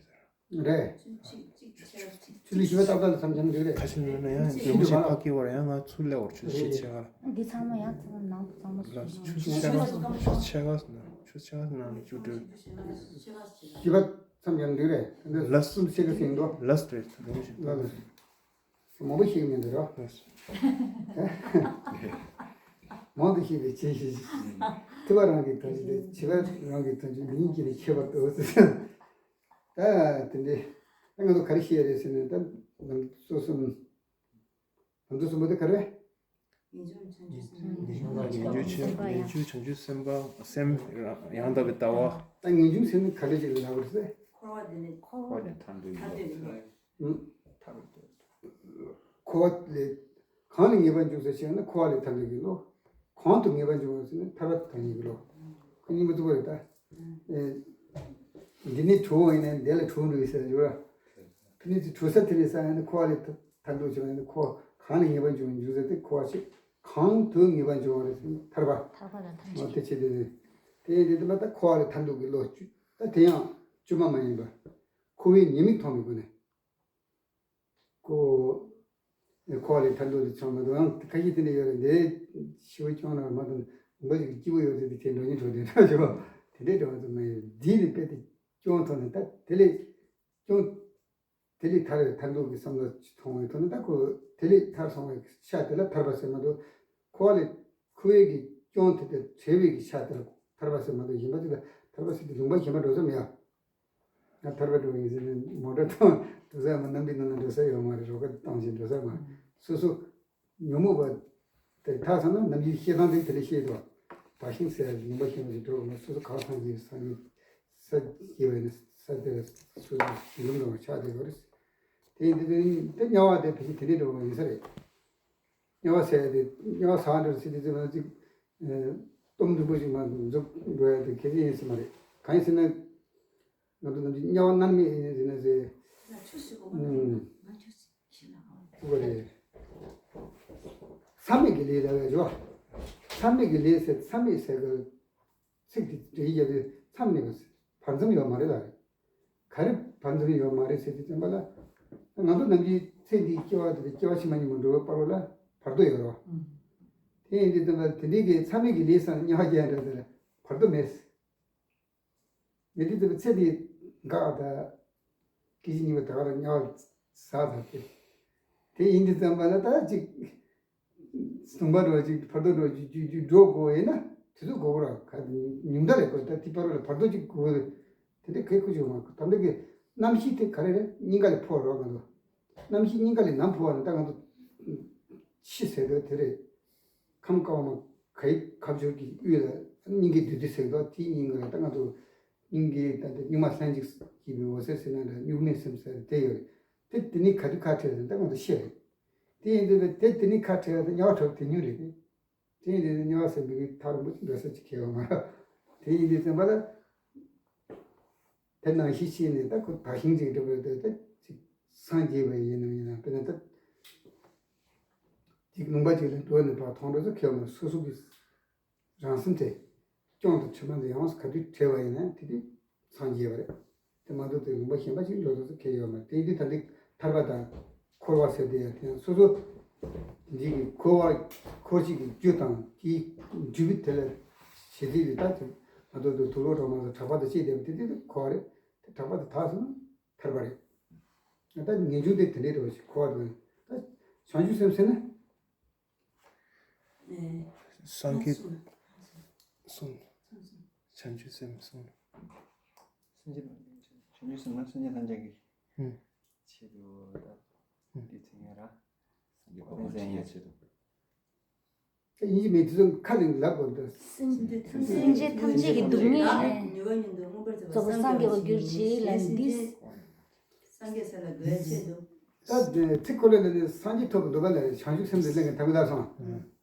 འགྲིག་ས་རེད། ཆུ་ཚོད་བཞི་པ་ཏག་ཏག་ལ་མཚམས་བཞག་འགྲིག་རེད། ཁ་ཤས་ཡོད་ན་ཡང་ཉིན་ཞིག་ཕ་གི་བར་ཡང་ང་ཚུར་སླེབས་བར་ཆུ་ཚོད་ཕྱེད་ཀ་ལ། འདི་ཚང་མ་ཡང་ཚང་མ་ནང་དུ་ཚང་མ་ལ་ཆུ་ཚོད་ཕྱེད་ཀ་ཆུ་ཚོད་ཕྱེད་ཀ་ནང་ཆུ་ཚོད་ཕྱེད་ཀ་ནང་བཅུག་འགྲོ། བཞི་པ་མཚམས་བཞག་འགྲིག་རེད། ལ་གསུམ་ཕྱེད་ཀ་ཟིན་འགྲོ། ལ་སྟེ་ལ། མང་པོ་ཤེས་ཀྱི་མི་འདུག་རོ། མང་དུ་ཤེས་པའི་ཆེད་ཞིག་ཐུབ་པ་རང་གི་དོན་ཞིག་དང་བྱིས་པ་རང་གི་དོན་ཞིག་མི་གཉིས་ཀྱི་ནི་ཁྱད་པར་དུ་ཟེར། ད་དེ་འདྲའི་ད་ང་ཚོ་ག་རེ་ཤེས་རེད་ཟེར་ན་ད་ནམ་སོ་སོ་ནམ་དུ་གསུམ་པོ་དེ་ག་རེ། ངེས་འབྱུང་ཆེན་ངེས་འབྱུང་ཆེན་ངེས་འབྱུང་ཆེན་པོ་སེམས་ཡང་དག་པའི་ལྟ་བ། ད་ངེས་འབྱུང་ཟེར་ན་ག་རེ་ཞིག་ལ་ལབ་དགོས་རེད་ཟེར། འཁོར་བ་འདི་ནི་འཁོར་བ་ནས་ཐར་འདོད་ཡིན་ལ། ཐར་འདོད་ཡིན་ལ། འཁོར་བ་ལས་གང་ལས་ངེས་པར་འབྱུང་ཟེར་བཤད་ན་འཁོར་བ་ལས་ཐར་འདོད་ཀྱི་བློ། གང་དུ་ངེས་པར་འབྱུང་བ་ཟེར་ན་ཐར་པ་དང་ཉིད་ཀྱི་བློ། ཁོ་གཉིས་པོ་གཙོ་བོ་རེད་ད། ཨེ། འདི་ནས་གྲོལ་བ་ཡིན་ན་འདི་ལ་གྲོལ་འགྲོ་ཡི་ཟེར་ཡོད་ར། ཕ་ནི་ཚོས་གྲོལ་ས་དེ་ལས་ས་ཡ་ནི་འཁོར་བ་ལས་ཐར་འགྲོ་བྱུང་ཡ་ནི་འཁོར་བ་གང་ལས་ངེས་པར་འབྱུང་འབྱུང་ཟེར་ཏེ་འཁོར་བ་ཞིག་གང་དུ་ངེས་པར་འབྱུང་བ་རེད་ཟེར་ན་ཐར་པ། ཐར་པ་དང་ཐམས་ཅད། འོ་དེ་ཆེད་དུ་རེད། དེ་ཡིན་དུས་ད་ལྟ་འཁོར་བ་ལས་ཐར་འདུག་གི་བློ་བཅུ་ད་དེ་ཡང་བཅུ་མ་མ་ཡིན་པ། འཁོར་བའི་ཉེས་དམིགས་མཐོང་བའི་སྒོ་ནས། ཁོ། ཁོ་ལས་ཐར་འདོད་དེ་ཚང་མ་དང་ཁ་ཤས་དེ་འདྲ་ཡོད་རེད་དེ། ཤི་བོ་སྐྱོང་ན་མ་དང་འབའ་ཞིག་སྐྱིད་པོ་ཡོད་དེ་དེ་འགྲོ་ཉེན་འགྲོ་དེ་འདྲ་ཞིག་དེ་འདྲའི་འགྲོ་བ་ཚོ་མ་ཡོད་འདི་ནི་དཔེ་དེ་སྐྱོང་ཐོག་ནས་ད་དེ་ལས་སྐྱོང་། དེ་ལས་ཐར་ཐར་འདོད་ཀྱི་བསམ་བློ་མཐོང་བའི་ཐོག་ནས་ད་ཁོ་དེ་ལས་ཐར་སོང་བའི་ཤ་དེ་ལ་ཐར་པ་ཟེར་མ་གཏོགས་ཁོ་ལས་ཁོ་ཡི་གི་སྐྱོང་དེ་དེ་བྲལ་བའི་གི་ཤ་དེ་ལ་ཐར་པ་ཟེར་མ་གཏོགས་གཞན་པ་དེ་ལ་ཐར་པ་ཟེར་དེ་ལུང་པ་གཞན་པ་འགྲོ་ས་མེད་ཨ། ང་ཐར་པ་འགྲོ་ཡིན་ཟེར་ནས་མོ་ཊ་བཏང་འགྲོ་ས་མ་གནམ་གྱི་ནང་ལ་འགྲོ་ས་ཡོད་མ་རེད། རོ་ཁ་བཏང་ཞིང་འགྲོ་ས་མ་རེད། སོ་སོ་ཉོན་མོངས་པ་དེ་དག་ཚང་ན་ནམ་རྒྱུན་ཤེས་སྟངས་དེ་དེ་ལས་ཤེས་དོ། བདག་གཞན་ཟེར་ཡ་ལུང་པ་གཞན་པ་ཞིག་འགྲོ་བ་མ་སོ་སོ་གང་སངས་རྒྱས་སངས་རྒྱས་ས་སྐྱེ་བ་ཡིན་ན་ས་དེ་ལ་སོ་སོ་ཞིང་ཁམས་དང་ཆགས་བསྡད་ཡོད་རེད། དེ་ཡིན་དུས་དེ་དེ་དམྱལ་བ་དེ་ཕལ་ཆེར་དེ་འདྲའི་འགྲོ་བ་ཡིན་ས་རེད། དམྱལ་བ་ཟེར་ཡ་དེ་དམྱལ་བ་ཟ་འགྲོ་ཟེར་དུས་ཙམ་པ་ཅིག་སྟོབས་མཐོན་པོ་ཞིག་མ་འཛུགས་འགྲོ་ཡ་དེ་གལ་ཆེ་ཡིན་ས་མ་རེད། གང་ཡིན་ཟེར་ན། ང་ཚོ་ནམ་རྒྱུན་དམྱལ་བ་མནར་མེད་ཡིན་ཟེར་ན་ཟེར། ང་ཆུ་ཞིག་གོ་མ་ཨུམ། ང་ཆུ་ཞིག་ལ་གོ། ཁུ་བ་རེད། མཚམས་མེད་ཀྱི་ལས་ལ་བས་འཇོ། མཚམས་མེད་ཀྱི་ལས་ཟེར་མཚམས་མེད་ཟེར་གི་ཚིག་དེ་འགྲེལ་བརྒྱབ་དུས་མཚམས་མེད་པ་བར་མཚམས་ཡོད་མ་རེད་ལ་རེད། ག་རེ་བར་མཚམས་ཡོད་མ་རེད་ཟེར་དུས་ཙམ་པ་ལ། ང་ཚོ་ནམ་རྒྱུན་ཚེ་འདིའི་སྐྱེ་བ་དེ་སྐྱེ་བ་ཕྱི་མ་ཉིན་མོ་འགྲོ་བའི་བར་དུ་ལ་བར་དོ་ཡོད་རེད་བ། དེ་ཡིན་དུས་ཙམ་པ་དེ་འདྲའི་གི་མཚམས་མེད་ཀྱི་ལས་སམ་དམྱལ་བ་སྐྱེ་ཡ་འདྲ་དེ་ལ་བར་དོ་མེད། ཡིན་དུས་ཙམ་པ་ཚེ་འདི་འགག་ད། སྐད་ཅིག་གཉིས་པ་ད་ག་རང་དམྱལ་བ་ཟག་ད་དེ། དེ་ཡིན་དུས་ཙམ་པ་ལ་ད་ཅིག་ཟུང་འབྲེལ་འགྲོ་ཅིག་བར་དོ་འགྲོ་ཅིག་ཅིག་ཅིག་འགྲོ་དགོས་ཡིན་ན་དུས་ཚོད་དགོས་གོ་ར་ག་ཉུང་མཐའ་ལས་དགོས་ད་དེ་བར་དོ་ལ་བར་དོ་ཅིག་དགོས་དེ་འདྲ་གལ་ཁུ་ཆུ་མ་དགོས་ད་འདྲ་གི་རྣམ་ཤེས་དེ་ག་རེ་རེད་སྙིང་ག་ལས་འཕོ་རོགས་ང་ཚོ་རྣམ་ཤེས་སྙིང་ག་ལས་ནམ་འཕོ་བ་ནི་ད་ང་ཚོ་ཤི་ཟེར་དོ་དེ་རེད། ཁམས་དཀར་མོ་གའི་ཁ་སྦྱོར་གྱི་དབུས་ལ་སྙིང་གའི་བདུད་རྩི་ཟེར་དོ་དེའི་སྙིང་ག་ལ་ད་ང་ཚོ་སྙིང་གའི་ད་ལྟ་སྙིགས་མ་ལྷན་ཅིག་སྐྱེས་པའི་འོད་ཟེར་ཟེར་ན་འདྲ་སྨྱུག་མའི་སེམས་ཟེར་དེ་ཡོད་རེད། དེ་དེ་ནི་ག་དུས་ཁ་བྲལ་ཟེར་ད་ང་ཚོ་ཤི་རེད། དེ་ཡིན་དུས་དེ་དེ་ནི་ཁ་བྲལ་ཡ་དེ་དམྱལ་བ་གྲོལ་དེ་ཉུང་རེད། དེ་ཡིན་དུས་དམྱལ་བ་ཟེར་འདི་གི་ཐག་རིང་པོ་འགྲོ་ས་ཅིག་ཁེལ་བ་མ་རེད། དེ་ཡིན་དུས་ཙམ་པ་ལ། དེ་ནང་བཞིན་ཤེས་ནས་ད་ཁོ་དག་ཞིང་ཅིག་འགྲུབ་པའི་དོན་དེ་ཅིག་སངས་རྒྱས་པ་ཡིན་ནམ་ཡིན་ན་དཔེར་ན་ད་ཅིག་ལུང་པ་ཅིག་ལ་འགྲོ་ནས་ཕར་མཐོང་འགྲོ་ཚོ་ཁེལ་བ་མ་རེད། སོ་སོ་གི་རང་སེམས་དེ་སྐྱོང་དང་འཕྲིན་ལས་དེ་ཡོངས་སུ་ག་དུས་བྲལ་བ་ཡིན་ན་དེ་དུས་སངས་རྒྱས་པ་རེད། དེ་མ་གཏོགས་དེ་ལུང་པ་གཞན་པ་ཞིག་འགྲོ་དུས་སུ་ཁེལ་ཡོད་མ་རེད། དེ་དུས་ད་འདི་ཐར་པ་དང་འཁོར་བ་ཟེར་དེ་ཡང་དེ་ཡང་སོ་སོ་འདི་གི་འཁོར་བ་འཁོར་བྱེད་ཀྱི་རྒྱུ་དང་དེའི་འབྲས་བུ་དེ་ལ་བྱེད་དུས་དེ་ད་དེ་མ་གཏོགས་དེ་དུག་ལོག་གྲོག་མ་སོགས་གྲགས་པ་དང་བཅས་བསྡད་པ་དེ་དུས་འཁོར་བ་རེད། དེ་གྲགས་པ་དེ་དག་སོང་ན་ཐར་པ་རེད། ད་ངེས་འབྱུང་དེ་དེ་འདྲའི་འགྲོ་ཞིག་འཁོར་བ་དང་ད་བྱང་ཆུབ་སེམས་ཟེར་ན། སངས་རྒྱས་གསུངས། བྱང་ཆུབ་སེམས་གསུངས། སངས་རྒྱས་བྱང་ཆུབ་སེམས་ལ་སངས་རྒྱས་ཐམས་ཅད་ཀྱི་ཆེད་དུ་ད་འདི་ཚིག་ངེས་ར། སངས་རྒྱས་གོ་འཕང་ཐོབ་པའི་ཆེད་དུ། ཡིན་གཅིག་མིན་གཅིག་ཁ་ནས་ལབ་དགོས་འདུག་སེམས་ཅན་ཐམས་ཅད་ཀྱི་སྡུག་བསྔལ་རྫོགས་པར་སངས་རྒྱས་པར་གྱུར་ཅིག་ལ་འདིས། སངས་རྒྱས་ས་ལ་འགོད་ཆེད་དུ། ད་ཚིག་ཁོ་ལ་ལས་ནི་སངས་རྒྱས་ཐོབ་འདོད་པ་ལ་བྱང་ཆུབ་སེམས་ལ་གླེང་གི་ཐབས་ལ་སོང་།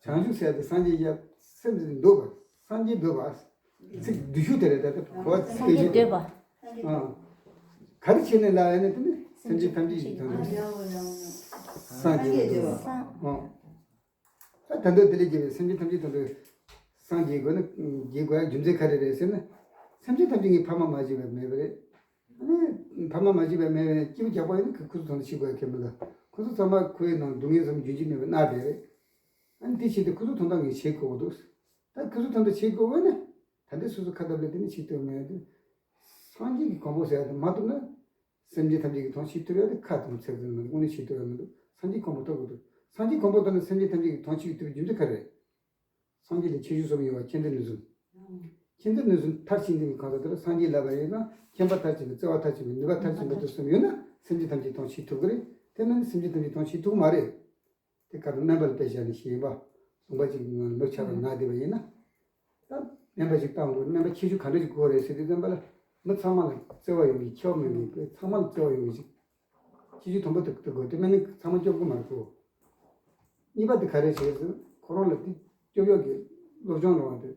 བྱང་ཆུབ་ཟེར་ཏེ་སངས་རྒྱས་ཡ་སེམས་ལ་འདོད་པ་སངས་རྒྱས་འདོད་པ། ཚིག་བསྡུས་གཞུག་དེ་རེད་ད་ལྟ་གོ་བ་ཚིག་སངས་རྒྱས་འདོད་པ། ག་རེ་བྱས་ནས་ལ་ཡ་ནི་དེ་ནི་སེམས་ཅན་ཐམས་ཅད་ཀྱི་དོན་དུ་སངས་རྒྱས་འདོད་པ། ད་ལྟ་དེ་ལས་སྐྱེས་པའི་སེམས་ཅན་ཐམས་ཅད་དོན་དུ་སངས་རྒྱས་དགོས་ན་རྒྱས་དགོས་ཡ་རྒྱུ་མཚན་ག་རེ་རེད་ཟེར་ན། སེམས་ཅན་ཐམས་ཅད་ཀྱི་ཕ་མ་མ་བྱས་པ་མེད་པ་རེད། ཨ་ནི་ཕ་མ་མ་བྱས་པ་མེད་པ་ཡིན་སྐྱིད་པོ་རྒྱག་པ་ཡིན་ན་ཁོ་ཚོ་དོན་དུ་ཤི་དགོས་ཡ་ཁེལ་མི་འདུག་ཁོ་ཚོ་ཚང་མ་ཁོའི་ནང་སྡུག་བསྔལ་ཙམ་རྒྱུན་གཅིག་མེད་པ་མནར་བསྡད་རེད། ཨ་ནི་དེ་བྱེད་དུས་ཁོ་ཚོ་དོན་དག་ངས་བྱེད་དགོས་འདུག་ད་ཁོ་ཚོ་དོན་དུ་བྱེད་དགོས་འོས་ན་ད་ལྟ་སོ་སོ་ཁ་ཐབས་ལ་དེ་ནི་བྱེད་ཐུབ་མེད་དུས། སངས་རྒྱས་ཀྱི་གོ་འཕང་ཟེར་ཡ་དེ་མ་ཐོབ་ན། སེམས་ཅན་ཐམས་ཅད་ཀྱི་དོན་བྱེད་ཐུབ་ཡ་དེ་ཁ་དང་ཚིག་དང་མིན་འདུག་དངོས་གནས་བྱེད་ཐུབ་ཡ་མི་འདུག་སངས་རྒྱས་གོ་འཕང་ཐོབ་དགོས་འདུག་སངས་རྒྱས་གོ་འཕང་ཐོབ་ན་སེམས་ཅན་ཐམས་ཅད་ཀྱི་དོན་བྱེད་ཐུབ་རྒྱུ་མཚན་ག་རེ་རེད། སངས་རྒྱས་ལ་ཁྱད་ཆོས་གསུམ་ཡོད་པ་མཁྱེན་བརྩེ་ནུས་གསུམ། མཁྱེན་བརྩེ་ནུས་གསུམ་མཐར་ཕྱིན་ཏེ་གང་ཟག་དེ་ལ་སངས་རྒྱས་ལབ་པ་ཡིན་ན་མཁྱེན་པ་མཐར་ཕྱིན་པ་བརྩེ་བ་མཐར་ཕྱིན་པ་ནུས་པ་མཐར་ཕྱིན་པ་དེ་གསུམ་ཡོད་ན་སེམས་ཅན་ཐམས་ཅད་དོན་བྱེད་ཐུབ་ཀྱི་རེད། དེ་མིན་ན་སེམས་ཅན་ཐམས་ཅད་དོན་བྱེད་ཐུབ་མ་རེད། དེ་ག་དང་སྨན་པ་ལ་དཔེ་བཞག་ནས་ཤེས་ཡིན་པ། ལུང་པ་གཅིག་ནང་ལ་མི་ཆགས་པ་ན་བསྡད་པ་ཡིན་ན། ད་སྨན་པ་ཞིག་བཏང་དགོས་སྨན་པ་ཁྱད་ཆོས་ག་འདྲ་ཞིག་དགོས་རེད་ཟེར་དུས་ཙམ་པ་ལ་མི་ཚང་མ་ལ་བརྩེ་བ་ཡོང་གི་ཁྱད་པར་མེད་མཁན་དཔེ་ཚང་མ་ལ་བརྩེ་བ་ཡོང་གི་ཞིག་ཁྱད་ཆོས་དམ་པོ་དེ་དེ་དགོས་དེ་མིན་ན་ཚང་མ་སྐྱོབ་དགོས་མ་རེད་གོ། གཉིས་པ་དེ་ག་རེ་བྱས་ཟེར་ཁོ་རང་ལ་དེ་སྐྱོབ་ཡག་གི་ སློབ་སྦྱོང་རང་དེ་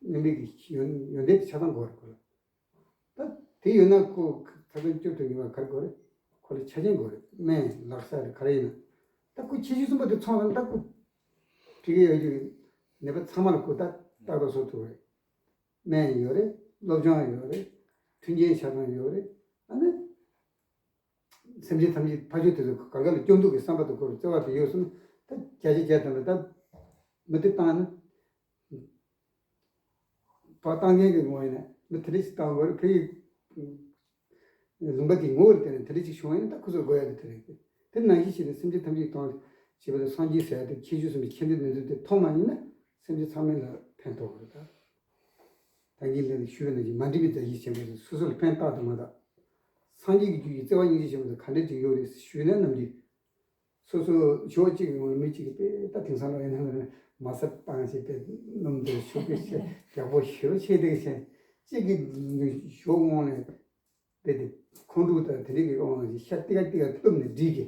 ངན་པའི་གི་ཡོན་ཡོན་ཏན་དེ་ཆ་ཚང་དགོས་རེད་ཁོ་ལ། ད་དེ་ཡོད་ན་ཁོ་ཁ་སང་སྐྱོབ་ཐུབ་ཡོང་བ་ག་རེ་དགོས་རེད། ཁོ་ལ་ཆ་རྐྱེན་དགོས་རེད། སྨན་ལག་ས་རེད་ག་རེ་ཡིན་ན། ད་ཁོ་ཁྱད་ཆོས་གསུམ་པོ་དེ་ཚང་བ་ན་ད་ཁོ་འགྲིག་གི་ཡོད་རྒྱུ་ནད་པ་ཚང་མ་ལ་ཁོ་ད་ཏག་ཏག་བཟོ་ཐུབ་རེད། སྨན་ཡོད་རེད། སློབ་སྦྱོང་ཡོད་རེད། མཐུན་རྐྱེན་ཆ་ཚང་ཡོད་རེད། ཨ་ནི། སེམས་ཅན་ཐམས་ཅད་ཕ་ཆོས་དེ་ཚོ་གང་ག་ལ་སྐྱོབ་འདོད་ཀྱི་བསམ་པ་དང་ཁོ་རང་བརྩེ་བ་དེ་ཡོད་སོང་ན་ད་བརྒྱ་ཆ་བརྒྱ་ཐམ་པ་ད་མུ་མཐུད་བཏང་ན། བ་བཏང་མཁན་གྱི་ངོ་ཡིན་ན་མི་དེ་འདྲ་ཞིག་བཏང་དགོས་རེད། ཕ་ཡུལ་ལུང་པ་དེའི་ངོ་བོར་བལྟས་ནས་དེ་འདྲ་ཞིག་བྱུང་བ་ཡིན་ན་ད་ཁོ་ཚོར་དགོས་ཡ་དེ་དེ་རེད། དེ་ནང་བཞིན་བྱས་ནས་སེམས་ཅན་ཐམས་ཅད་གང་བྱེད་པ་ལ་སངས་རྒྱས་ཟེར་ཡ་དེ་ཁྱད་ཆོས་གསུམ་གྱི་ཁྱད་ལྡན་སྣོད་དུ་དེ་མཐོང་བ་ཡིན་ན་སེམས་ཅན་ཚང་མ་ལ་ཕན་ཐོགས་དགོས་རེད་ད། ད་གིན་ལ་ཞུས་པ་ནང་བཞིན་མ་འདྲིས་པའི་མཛའ་བཤེས་ཆེན་པོ་དེ་སོ་སོ་ལ་ཕན་བཏགས་དུ་མ་དག་སངས་རྒྱས་ཀྱི་རྒྱུད་ཀྱི་བརྩེ་བ་སྙིང་རྗེ་ཆེན་པོ་དེ་ག་འདྲས་ཅིག་ཡོད་རེད་ཞུས་ན་ནམ་རྒྱུན། སོ་སོ་ཞོགས་གཅིག་གི་ངོ་མི་གཅིག་གི་དཔེ་ད་དེང་སང་རང་ཡིན་ན་མ་སར་བཏང་བྱས་དཔེ་སྣུམ་དེ་ཤུགས་ཀྱིས་བྱས་ཡག་པོ་ཞེ་པོ་བྱས་དེ་བྱས་གཅིག་གི་ཞོགས་སྔོན་ནས་དཔེ་དེ་ཁོང་ཁྲོ་དང་དེ་འདྲས་ཀྱི་དབང་ལ་ཤ་ཏི་ཀ་ཏི་ཀ་བཏུམ་ནས་སྒྲིག་གི་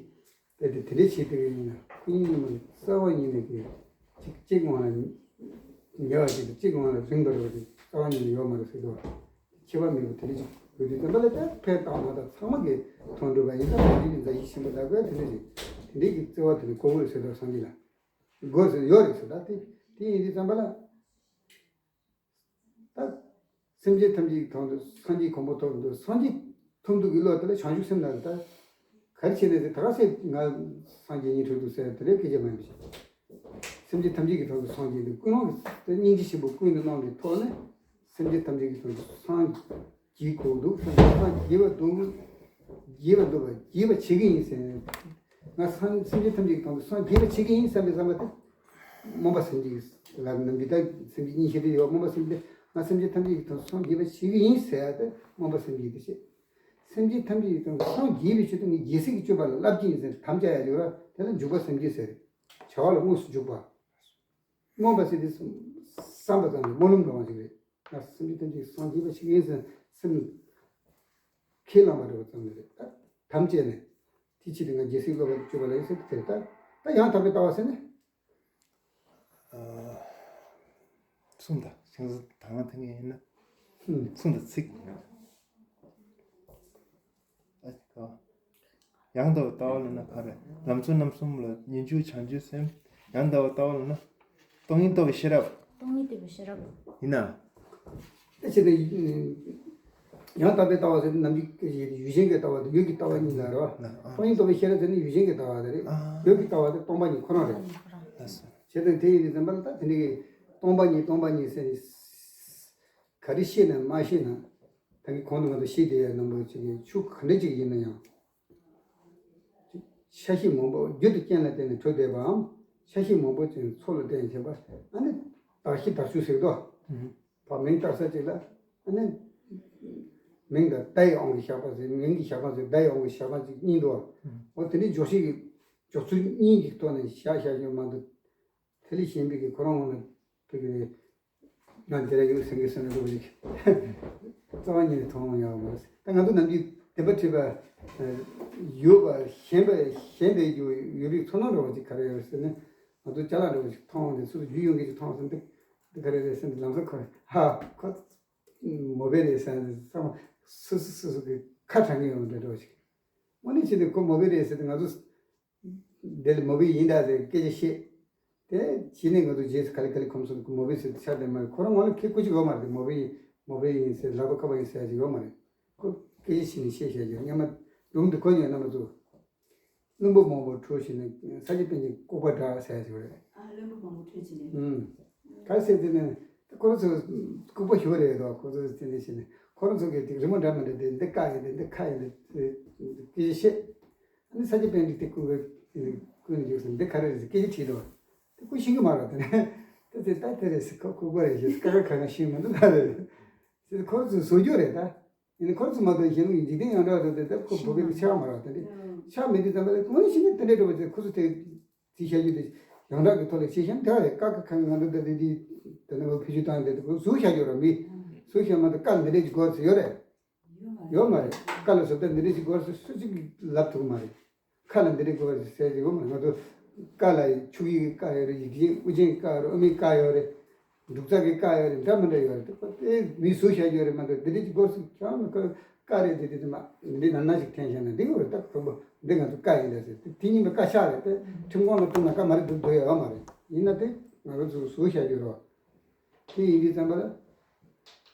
དཔེ་དེ་དེ་འདྲས་བྱས་དེ་གི་ཡིན་ན་ཁོ་གཉིས་ཉི་མ་རྩ་བ་ཉིད་ནས་གི་གཅིག་གཅིག་སྔོན་ལ་ཉལ་བ་ཞིག་དང་གཅིག་སྔོན་ལ་རིང་བ་རེད་བ་དེ་རྩ་བ་ཉིད་ནས་ཡོད་མ་རེད་ཟེར་དུས། ཁྱད་པར་མེད་པ་དེ་འདྲ་ཅིག་ཡོད་དུས་བསྟན་པ་ལ་ད་ཕན་བཏགས་མ་བཏགས་ཚང་མ་གིས་མཐོང་གྲུབ་པ་ཡིན་ཙང་དེ་འདྲའི་མཛའ་བཤེས་ཆེན་པོ་དག་གིས་དེ་འདྲ་ཅིག་དེ་འདྲའི་གི་བརྩེ་བ་དེ་ནི་དགོས་མཁོ་རེད་ཟེར་དུས་སངས་རྒྱས་ལ་དགོས་ཟེར་ཡོད་རེད་ཟེར། ད་དེ་དེ་ཡིན་དུས་བསྟན་པ་ལ་ད་སེམས་ཅན་ཐམས་ཅད་ཀྱི་དོན་དུ་སངས་རྒྱས་གོ་འཕང་ཐོབ་འདུག་སངས་རྒྱས་ཐོབ་འདུག་གི་བློ་དེ་ལ་བྱང་ཆུབ་སེམས་ལ་ད་ག་རེ་བྱས་ནས་ཟེར་ད་ག་ཟེར་ང་སངས་རྒྱས་ཉིད་ཐོབ་འདུག་ཟེར་དེ་འདྲའི་སྐད་ཆ་མ་ཡིན་པ་ཞིག་སེམས་ཅན་ཐམས་ཅད་ཀྱི་དོན་དུ་སངས་རྒྱས་འདུག་ཀུན་སློང་གི་སྙིང་རྗེ་ཆེན་པོ་ཀུན་ཏུ་སྣང་གི་ཐོག་ནས་སེམས་ཅན་ཐམས་ཅད་ཀྱི་དོན་དུ་སངས་རྒྱས་དགོས་འདུག་སེམས་ཅན་སངས་རྒྱས་པ་འདུག་རྒྱས་པ་འདུག་པ་རྒྱས་པ་བྱེད་ཀྱི་ཡིན་ཟེར། ང་སེམས་ཅན་ཐམས་ཅད་ཀྱི་དོན་དུ་སངས་རྒྱས་པ་བྱེད་ཀྱི་ཡིན་བསམ་པའི་བསམ་པ་དེ་སྨོན་པ་སེམས་བསྐྱེད་ལ་ནམ་རྒྱུན་ད་སེམས་བསྐྱེད་གཉིས་བཤད་དུ་ཡོད། སྨོན་པ་སེམས་བསྐྱེད་ང་སེམས་ཅན་ཐམས་ཅད་ཀྱི་དོན་དུ་སངས་རྒྱས་པ་བྱེད་ཀྱི་ཡིན་ཟེར་ཡ་དེ་སྨོན་པ་སེམས་བསྐྱེད་དེ་བཤད། སེམས་ཅན་ཐམས་ཅད་ཀྱི་དོན་དུ་སངས་རྒྱས་པའི་ཆེད་དུ་ངས་རྒྱལ་སྲིད་ཀྱི་སྤྱོད་པ་ལ་བསླབ་ཀྱི་ཡིན་ཟེར་དམ་བཅའ་ཡ་ཡོད་ར། དེ་ལ་འཇུག་པ་སེམས་བསྐྱེད་ཟེར། བྱ་བ་ལ་དངོས་སུ་འཇུག་པ། སྨོན་པ་ཟེར་དུས་བསམ་པ་ཙམ་གྱི་སྨོན་ལམ་འདྲ་བ་ཞིག་རེད། ང་སེམས་ཅན་ཐམས་ཅད་སངས་རྒྱས་པ་ཞིག་ཡིན་ཟེར་སེམས་ཁས་བླངས་པ་འདྲ་བ་ཙམ་ཞིག་རེད། ད་དམ་བཅས་ནས་དེ་ཕྱིར་ང་རྒྱལ་སྲིད་སློབ་པར་སྤྱོད་པ་ལ་ཡིན་ཟེར་དེ་ད་ད་ཡང་དག་པའི་ལྟ་བ་ཟེར་ན། གསུང་དང་ཤིང་བཟོ་དང་ཐེངས་ཡིན་ན་གསུང་དང་ཚིག་ཡང་དག་པའི་ལྟ་བ་ལབ་ན་ག་རེ། ལམ་གཙོ་རྣམ་གསུམ་ལ་ཉེར་འཇུག་བྱང་ཆུབ་སེམས། ཡང་དག་པའི་ལྟ་བ་ལབ་ན་སྟོང་ཉིད་རྟོགས་པའི་ཤེས་རབ། སྟོང་ཉིད་རྟོགས་པའི་ཤེས་རབ། ཡིན་ན། དེ་བྱས་ཏེ། ཡང་དག་པའི་ལྟ་བ་ཟེར་ནི་ནམ་རྒྱུན་ཡུལ་ཅན་གྱི་ལྟ་བ་དང་ཡུལ་གྱི་ལྟ་བ་གཉིས་ལ་རེད་བ། སྟོང་ཉིད་རྟོགས་པའི་ཤེས་རབ་ཟེར་ནི་ཡུལ་ཅན་གྱི་ལྟ་བ་དེ་རེད། ཡུལ་གྱི་ལྟ་བ་དེ་སྟོང་པ་ཉིད་ཁོ་ན་རེད། བྱས་ཙང་དེ་ཡིན་དུས་ཙམ་པ་ལ་ད་དེ་འདྲའི་གི་སྟོང་པ་ཉིད་སྟོང་པ་ཉིད་ཟེར་ནི། ག་རེ་ཤེས་ན་མ་ཤེས་ན། ད་གིན་གོང་དུ་ང་ཚོ་ཤེས་བསྡད་ཡ་རྣམ་པ་ཅིག་གི་ཆོས་ག་འདྲ་ཅིག་ཡིན་ན་ཡང་། ཆ་ཤས་མང་པོ་རྒྱུ་དང་རྐྱེན་ལ་བརྟེན་ནས་གྲུབ་བསྡད་པའམ། ཆ་ཤས་མང་པོ་ཅིག་ཚོགས་ལ་བརྟེན་བྱས་པ། ཨ་ནི། དག་ཤེས་དག་ཆོས་ཟེར་དོ། ཕ་མིང་བཏགས་ས་ཅིག་ལ། ཨ་ནི། མིང་དང་བརྡ་ཡི་དབང་གིས་བཞག་པ་ཟེར་མིང་གིས་བཞག་པ་ཟེར་བརྡ་ཡི་དབང་གིས་བཞག་པ་ཅིག་གཉིས་འདུག་བ། འོ་དེ་འདྲའི་འཇོག་ཤེས་ཀྱི་འཇོག་ཚུལ་གཉིས་ཀྱི་ཐོག་ནས་བཞག་བཞག་ཡོད་མ་འདུག་དེ་ལས་གཞན་པའི་གི་ཁོ་རང་ངོ་ནས་ཕ་གི་ང་འདི་ར་ཡོད་སེང་གེ་སེང་གེ་འདུག་ཅིག་རྩ་བ་ཉིད་ནས་མཐོང་ཡོང་བ་མ་རེད། ད་ང་ཚོ་ནམ་རྒྱུན་བདེན་པ་ཁྲིད་པ་ཡོད་པ་ཞེན་པ་ཞེན་པའི་རྒྱུ་ཡོད་རིགས་ཚོར་སྣང་འདྲ་བ་ཅིག་ག་རེ་ཡོད་ཟེར་ན། ང་ཚོ་ཅ་ལག་འདྲ་བ་ཅིག་མཐོང་བ་དེ་སོ་སོ་རྒྱུས་ཡོད་མཁན་ཅིག་མཐོང་བ་ཟེར་འདི་འདི་ག་རེ་རེད་ཟེར་ནས་ལམ་སང་ཁོ་ཧ་ཁོ་མོ་བེ་རེད་ཟེར་ནས་ཚང་མ་སོ་སོ་སོ་སོ་གི་ཁ་གྲག་མཁན་ཡོང་བ་འདྲ་འདྲ་བ་ཅིག་དངོས་གནས་བྱས་ནས་ཁོ་མོ་བེ་རེད་ཟེར་ཏེ་ང་ཚོ། དེ་ལ་མོ་བེ་ཡིན་ད་ཟེར་སྐད་ཆ་བཤད། དེ་བྱས་ནས་ང་ཚོ་རྗེས་སུ་ག་ལེ་ག་ལེ་ཁོམ་སོང་གི་མོ་བེ་ཟེར་ཏེ་ཆགས་བསྡད་མ་རེད། ཁོ་རང་ངོ་ལ་ཁེ་ཁུ་ཅིག་ཡོད་མ་རེད། མོ་བེ་ཡིན་མོ་བེ་ཡིན་ཟེར་ལག་པ་ཁ་པ་ཡིན་ཟེར་ཡ་ཅིག་ཡོད་མ་རེད། ཁོ་སྐད་ཆ་བྱས་ནས་བཤད་བཤད་ཀྱི་སྔོན་མ་སྒྲུང་འདི་གོ་མྱོང་རྣམ་པ་ཚོ། བློན་པོ་མང་པོ་ཁྲོས་བྱས་ནས་ས་སྐྱ་པཎ་ཆེན་ལྐུགས་པ་འདྲ་ཟེར་ཡ་ཅིག་རེད། ཨ་བློན་པོ་མང་པོ་ཁྲོས་བྱས་ནས། ཨུམ། ག་ཟེར་དེ་ནས་ཁོ་རང་ཚོ་ལྐུགས་པ་ཞུ་བ་རེད་དོ། ཁོ་ཚོ་དེ་འདྲ་བྱས་ནས་ཁོ་རང་ཚོ་གི་རི་མོ་འདྲ་མི་འདྲ་དེ་འདི་བཀག་ཡིན་དེ་འདི་ཁ་ཡིན་དེ་སྐད་ཆ་བཤད། ཨ་ནི་ས་སྐྱ་པཎ་ཆེན་དེ་ཀུན་དགའ་ཀུན་འཇུག་ཟེར་འདི་ག་རེ་རེད་ཟེར་སྐད་ཆ་དྲིས་དོ། དེ་ཁོ་ཤེས་ཀྱི་མ་རེད་དེ་ནས་དེ་ཚེ་ད་དེ་རེད་ཟེར་ཁོ་ཁོ་པ་རེད་ཟེར་ཀ་ཁ་ག་ན་ཤེས་མི་འདུག་ད་རེད་ཟེར་ཁོ་ཚོས་བཟོ་རྒྱུ་རེད་ད། ཡིན་ནི་ཁོ་ཚོ་མ་གཏོགས་གཞན་གྱི་འཇིག་རྟེན་ཡོངས་གྲགས་རེད་དེ་ད་ཁོ་བོད་པའི་ཆགས་མ་རེད་དེ་འདི་ཆགས་མི་འདུག་ཙམ་པ་ལ་དངོས་གཞི་ནས་དེ་འདྲ་འགྲོ་བ་ཚེ་ཁོ་ཚོ་དེ། དེ་བཤད་རྒྱུ་དེ་ཡོངས་གྲགས་ཀྱི་ཐོག་ལ་བཤད་བཤད་དེ་བ་རེད། ཀ་ཁ་ཁ་ང་ཚོ་འདི་འདི་འདི་དེ་ནས་བོད་བེད་སྤྱོད་བཏང་དེ་ཁོ་ཟུར་བཤད་རྒྱུ་ར་མི་ཟུར་བཤད་མ་གཏོགས་ཀ་འདི་འདྲས་ཀྱི་སྐོར་ཚོ་ཡོད་རེད། ཡོད་མ་རེད། ཀ་ལ་བཟོ་ལྟ་འདི་འདྲས་ཀྱི་སྐོར་ཚོ་སུ་གཅིག་ལབ་ཐུབ་མ་རེད། ཁ་ལ་འདི་འདྲས་སྐོར་ཟེར་གྱི་ཡོད་མ་རེད། ང་ཚོ་ ཀ་ལ་ཆུ་ཡི་ཀ་ཡོད་རེད། ཡིག་ཆེན་དབུ་ཅན་ཀ་ཡོད་རེད། དབུ་མའི་ཀ་ཡོད་རེད། འབྲུག་རྩ་གི་ཀ་ཡོད་རེད། འདྲ་མི་འདྲ་ཡོད་རེད། དེ་མི་བཟོས་བཞག་ཡོད་རེད་མ་གཏོགས། དེ་འདྲའི་སྐོར་ཞིག་ཁྱོན་ནས་ཀ་རེད། དེ་དེ་དེ་མ་འདི་ནང་ན་ཞིག་འཐེན་བཞག་ན་འདི་ཡོད་རེད། ད་དང་པོ་འདི་ང་ཚོ་ཀ་ཡིན་ད་ཟེར། དེ་དེ་ཉིད་ནས་ཀ་ཤག་རེད། དེ་ཁྲིམས་ཁང་ལ་བཏང་ན་ཀ་མ་རེད་འདུག་འདུག་ཡོད་མ་རེད། ཡིན་ན་དེ་ང་རང་ཚོ་བཟོས་བཞག་ཡོད་རེད། དེ་ཡིན་དུས་ཙམ་པ་ལ།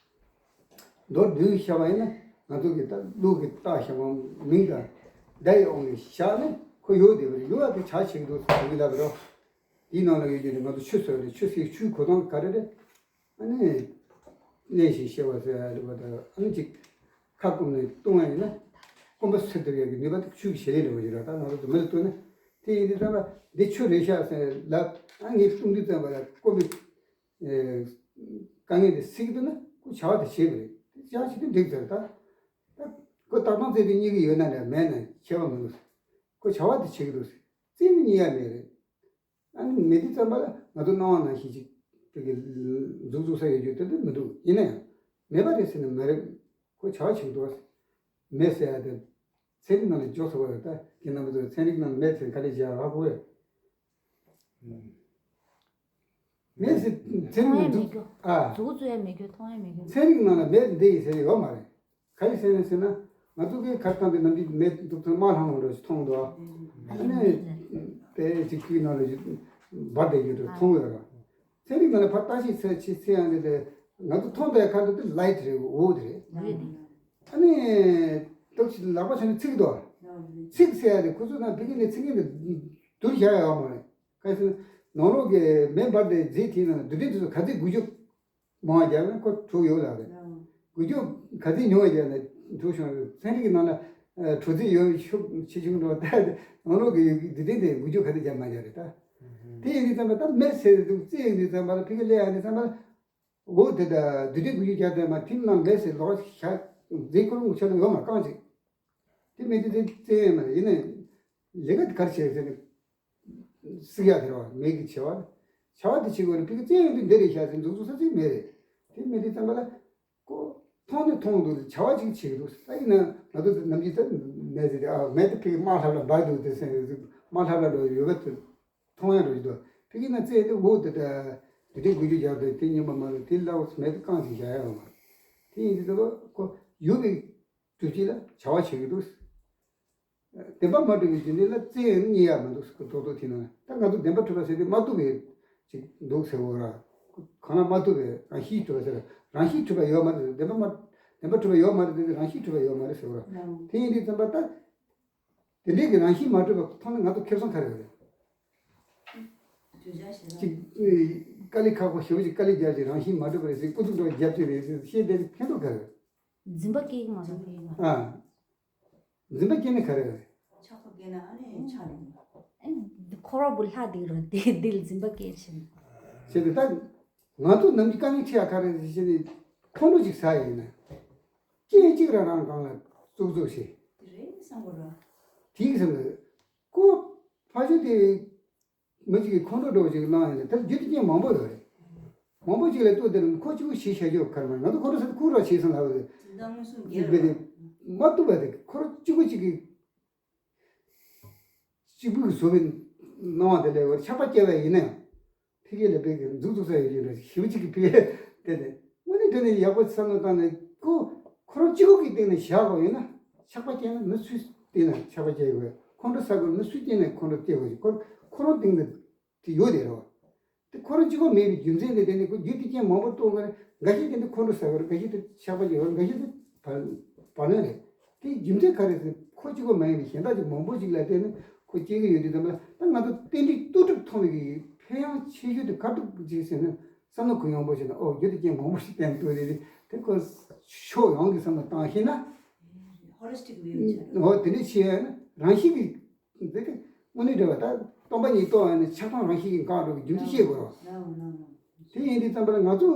མདོར་བསྡུས་བཤད་པ་ཡིན་ན། ང་ཚོ་གི་ད་ལུགས་ཀྱི་རྟགས་བཞག་པ་མིང་དང་བརྡ་ཡི་དབང་གིས་བཞག་ནས་ཁོ་ཡོད་བསྡད་པ་རེད། ཡོད་པ་དེ་བྱ་བྱེད་ཀྱི་འདུག་ཟེར་གྱི་ལབ་རོགས། དེའི་ནང་ལ་ཡོད་རྒྱུ་ནི་ང་ཚོ་ཆུ་ཟེར་བ་རེད། ཆུ་ཟེར་ཆུའི་གོ་སྟངས་ག་རེ་རེད། ཨ་ནི། གནས་ཤིང་གཤེར་བ་ཟེར་ཡ་རེད་པ། ད་ཨ་ནི་ཅིག་ཁ་སྐོམ་ནས་བཏུང་བ་ཡིན་ན། སྐོམ་པ་སེལ་ཐུབ་ཡ་གི་ནུས་པ་དེ་ཆུ་གི་བྱེད་ལས་འདྲ་བོ་ཞིག་རེད། ད་ང་ཚོ་མི་ལ་བསྟོད་ན། དེ་ཡིན་དུས་ཙམ་པ་འདི་ཆུ་རེད་ཤག་ཟེར་ལབ། ཨ་ངས་བཏུང་དུས་ཙམ་པ་ལ་སྐོམ་པའི། ཨེ། དཀའ་ངལ་དེ་སེལ་གྱི་འདུག་ན་ཁོ་བྱ་བ་དེ་བྱེད་དགོས་རེད། དེ་བྱ་བ་བྱེད་དུས་འགྲིག་ཟེར། ད་ད་ཁོ་རྟགས་དང་རྩལ་དེ་གཉིས་ཀ་ཡོད་ན་འདྲ། མེད་ན་ཁྱད་པར་མི་འདུག་ཟེར། ཁོ་བྱ་བ་དེ་བྱེད་ཀྱི་འདུག་ཟེར། རྩལ་ནི་རྙེད་ཡ་མེད་རེད། ཨ་ནི་མེད་དུས་ཙམ་པ་ལ་ང་ཚོ་སྣང་བ་ནང་བཞིན་ཅིག་དེ་གི་མཛུབ་བཙུགས་ས་ཡོད་རྒྱུ་དེ་འདྲ་མི་འདུག་ཡིན་ན་ཡང་མེད་པ་རེད་ཟེར་ན་མ་རེད། ཁོ་བྱ་བ་བྱེད་ཀྱི་འདུག་ཟེར། མེད་ཟེར་ཡ་དེ། ཚན་རིག་ནང་ལ་འཇོག་ཐུབ་པ་རེད། ད་ཁྱེད་རྣམ་པ་ཚོས་ཚན་རིག་ནང་མེད་ཟེར་ག་ལེར་བཞག་ཧ་གོ་བས། མེད་ཟེར་ཚན་རིག་ནང་འཇུག་ཨ། གཟུགས་བཙུགས་ཡ་མེད་རྒྱུ། མཐོང་ཡ་མེད་རྒྱུ། ཚན་རིག་ནང་ལ་མེད་འདི་ཡིན་ཟེར་ཡོད་མ་རེད། ག་རེ་ཟེར་ན་ཟེར་ན། ང་ཚོ་གིས་གར་བཏང་པའི་ནམ་རྒྱུན་མེ་འདུག་ཚང་དམར་ལྷང་ལྷང་འདྲ་ཞིག་མཐོང་འདུག་ཨ་ནི། དེ་ཅིག་ཁུའི་ནང་ལ་ཅིག་འབར་བསྡད་རྒྱུ་འདྲ་མཐོང་ཡོད་ར། ཚན་རིག་ནང་ལ་ཕར་ལྟ་ཞིག་ཚེ་ཕྱི་ཚེ་ཡང་དེ་ང་ཚོ་མཐོང་བསྡད་ཁ་འདུག་དེ་ལའིཊ་རེད། འོད་རེད། ཨ་ནི། སྟོབས་ཆེ་ལག་པ་ཆེ་ནས་ཚིག་འདུག་ཚིག་ཟེར་ཡ་དེ་ཁོ་ཚོ་ནང་ཕ་གི་ནས་ཚིག་ངན་དེ་བསྡུར་བཞག་ཡོད་མ་རེད། གལ་སྲིད་ནང་ལོགས་ཀྱི་མེ་འབར་ཏེ་རྫས་དེའི་ནང་ལ་རྡུལ་ཕྲན་དེ་ཚོ་ག་ཚོད་འགུལ་སྐྱོད་མང་བ་བརྒྱབ་ན་ཁོ་དྲུག་ཡོད་ལབ་རེད། འགུལ་སྐྱོད་ག་ཚོད་ཉུང་བ་བརྒྱབ་ན་དྲུག་བྱུང་རེད། ཚན་རིག་གི་ནང་ལ་ཨ་དྲུག་ཚོད་ཡོད་ཤུགས་ཆེ་ཆུང་འགྲོ་ད་ནང་ལོགས་ཀྱི་རྡུལ་ཕྲན་དེ་འགུལ་སྐྱོད་ག་ཚོད་བརྒྱབ་མ་བརྒྱབ་རེད་ད། དེ་ཡིན་དུས་ཙམ་པ་ད་མེར་ཟེར་དུས་རྩེ་ཡིན་དུས་ཙམ་པ་ལ་ཕ་གི་སླེབས་ཡ་ཡིན་དུས་ཙམ་པ་ལ། འོ་དེ་ད་རྡུལ་ཕྲན་འགུལ་སྐྱོད་རྒྱག་དེ་མ་ཐིམ་ནང་མེར་ཟེར་ལོག་ཤ་རྫས་ཁོ་རང་ངུ་ཆ་ལ་ཡོད་མ་རྐང་གཅིག་དེ་མེད་དུས་དེ་རྩེ་ཡོད་མ་རེད། ཡིན་ནའི་ལས་ཀ་དེ་ག་རེ་བྱས་ཟེར་ན། སྲེག་ཡག་དེ་རེད་བ། མེ་གི་བྱ་བ། བྱ་བ་དེ་བྱེད་དགོས་རེད། ཕ་གི་རྩེ་ཡོང་དུས་འདི་རེད་ཤག་ཟེར་འཛུགས་འཛུགས་ས་ཚིག་མེད་རེད། དེ་མེད་དུས་ཙམ་པ་ལ་ཀོ་མཐོང་ནས་མཐོང་འདུག་བྱ་བ་ཅིག་བྱེད་ཀྱི་འདུག་ད་ཡིན་ན་ང་ཚོ་ནམ་རྒྱུན་ད་མེད་ཟེར་ཏེ། ཨ་མེད་དེ་ཕ་གི་དམར་ལྷབ་ལྷབ་འབར་འདུག་དེ་ཟེར་ནས་དམར་ལྷབ་ལྷབ་འགྲོ་ཡོད་པ་དེ་མཐོང་ཡ་འགྲོ་གི་འདུག་ཕ་གི་ན་རྩེ་དེ་འོ་དེ་ད་དེ་འདྲའི་འགུལ་སྐྱོད་རྒྱག་དེ་དེ་ཉན་པ་མ་རེད། དེ་ལ་མེད་དེ་རྐང་ཅིག་བཞག་ཡ་ཡོད་མ་རེད། དེ་ཡིན་དུས་ད་ཀོ་ཡོད་པའི་གྲུབ་ཆ་ལ་བྱ་བ་བྱེད་ཀྱི་འདུག་བདེན་པ་མ་གྲུབ་པའི་རྒྱུ་མཚན་ལ་རྩེ་ཡང་རྙེད་ཡ་མི་འདུག་ཟེར་གི་རྡོག་རྡོག་དེ་ན། ད་ང་ཚོ་བདེན་པ་གྲུབ་པ་ཟེར་དེ་མ་གཏུབ་པའི་ཅིག་འདུག་ཟེར་བ་ར། གང་ལ་མ་གཏུབ་པའི་རང་བཞིན་གྲུབ་པ་ཟེར། རང་བཞིན་གྲུབ་པ་ཡོད་མ་རེད། བདེན་པ་མ། བདེན་པ་གྲུབ་པ་ཡོད་མ་རེད་དེ། རང་བཞིན་གྲུབ་པ་ཡོད་མ་རེད་ཟེར་བ་ར། དེ་ཡིན་དུས་ཙམ་པ་ད། དེ་འདྲའི་གི་རང་བཞིན་མ་གྲུབ་པ་མཐོང་ན་ང་ཚོ་ཁེ་བཟང་ག་རེ་ཡོད་རེད། ཅིག་དཀའ་ལས་ཁག་པོ་ཞེ་པོ་ཅིག་དཀའ་ལས་རྒྱབ་ཅིག་རང་བཞིན་མ་གྲུབ་པ་རེད་ཟེར་ཀུ་ཚུགས་འགྲོ་རྒྱབ་ཅིག་རེད་ཟེར་བཤད་དེ་ཕན་ཐོགས་ག་རེ། འཛིན་པ་སྐྱེ་གི་མ་རེད། ཨ། འཛིན་པ་སྐྱེ་ནི་ག་རེ་རེད། ཆགས་པ་སྐྱེ་ན་ཨ་ནི་ཆགས་རུང་། ཨ་ནི་འཁོར་བ་བུ་ལྷག་དེ་རུ་དེ་དེ་ལ་འཛིན་པ་སྐྱེ་བཞིན། བྱས་ཏེ་ད་ང་ཚོ་ནམ་རྒྱུན་དཀའ་ངལ་འཕྲད་ཡ་ག་རེ་རེད་ཟེར་ནས་ཁོང་ཁྲོ་ཅིག་ཟ་ཡ་ཡིན་ན། རྐྱེན་གཅིག་རང་རང་སྒང་ལ་བཙུགས་བཙུགས་བྱེད། དེ་རེད་བསམ་གོ་ར། དེའི་བསམ་གོ། ཁོ་ཕ་ཆོས་དེ། མི་གཅིག་གིས་ཁོང་ཁྲོ་འདྲ་བོ་ཅིག་བསླངས་ཡོང་དུས་དེར་རྒྱུ་དེ་རྐྱེན་མང་པོ་ཡོད་རེད། མང་པོ་ཅིག་ལ་ལྟོས་དེར་ཁོ་གཅིག་པུ་ཞིག་བྱ་རྒྱུ་ག་རེ་མ་རེད། ང་ཚོ་ཁོང་ཁྲོ་ཟ་དུས་ཁོ་རང་བྱས་སོང་ལབ་རེད། ཅིག་པས་དེ་མ་གཏུབ་པ་དེ་ཁོ་རང་གཅིག་པུ་གཅིག་གིས་གཅིག་པུས་བཟོ་བའི་སྣང་བ་དེ་ལས་བར་ཆགས་པ་སྐྱེ་བ་ཡིན་ན་ཡང་། ཕ་གི་ལ་ཕ་གི་འཛུགས་འཛུགས་ས་ཡོད་ཀྱི་རེད། ཞེ་པོ་ཅིག་གིས་ཕ་གི་དེ་ནས་དངོས་གནས་དྲང་གནས་ཡག་པོ་བསམ་བློ་བཏང་ནས་ཁོ་ཁོ་རང་གཅིག་པུ་གི་སྟེང་ནས་བཞག་དགོས་ཡིན་ན། ཆགས་པ་སྐྱེས་ན་མི་སུའི་སྟེང་ན་ཆགས་པ་སྐྱེ་དགོས། ཁོང་ཁྲོ་ཟ་དགོས་མི་སུའི་སྟེང་ནས་ཁོང་ཁྲོ་སྐྱེ་དགོས། ཁོ་ཁོ་རང་སྟེང་ནས་དེ་ཡོད་དེ་རེད་བ། དེ་ཁོ་རང་གཅིག་པོ་མེད་པའི་རྒྱུ་མཚན་དེ་དེ་ནི་ཁོ་རྒྱུ་དེ་རྐྱེན་མང་པོ་གཏོང་གི་རེད། འགའ་ཤས་དེ་ནི་ཁོང་ཁྲོ་ཟ་དགོས་རེད། འགའ་ཤས་དེ་ཆགས་པ་སྐྱེ་དགོས་རེད། འགའ་ཤས་དེ་བར་བར་ནས་རེད། དེའི་རྒྱུ་མཚན་ག་རེ་ཟེར་ན་ཁོ་གཅིག་པོ་མ་ཡིན་པའི་གཞན་དག་ཅིག་མང་པོ་ཅིག་ལ་བརྟེན་ནས་ཁོ་སྐྱེ་གི་ཡོད་དུས་ཙམ་པ་ལ། ད་ང་ཚོ་རྟེན་འབྲེལ་ལྟོ་གྲུབ་མཐོང་བའི་གི་ཕན་ཡོན་ཆེ་ཤོས་དེ་ག་འདྲ་ཅིག་ཟེར་ན། བསམ་བློ་གུ་ཡངས་པོ་བྱས་ན་ཨོ་རྒྱུ་དེ་རྐྱེན་མང་པོ་ཞིག་བསྟན་འདུག་རེད། དེ་ཁོ་ཕྱོགས་ཡོངས་ཀྱི་བསམ་བློ་བཏང་ཤེས་ན། ཧོ་ལི་སི་ཊིག་བིའུ་བྱས་ན། ཨོ་དེ་འདྲ་བྱས་ན་རང་བཞིན་གྱི་འདི་དེ་དངོས་གནས་འདྲ་བ། ད་སྟོང་པ་ཉིད་རྟོགས་ཡ་ནི་ཆགས་སྡང་རང་བཞིན་གྱིས་འགག་འགྲོ་གི་རྒྱུ་མཚན་ཤེས་དགོས་རེད། དེ་ཡིན་དུས་ཙམ་པ་ལ་ང་ཚོ་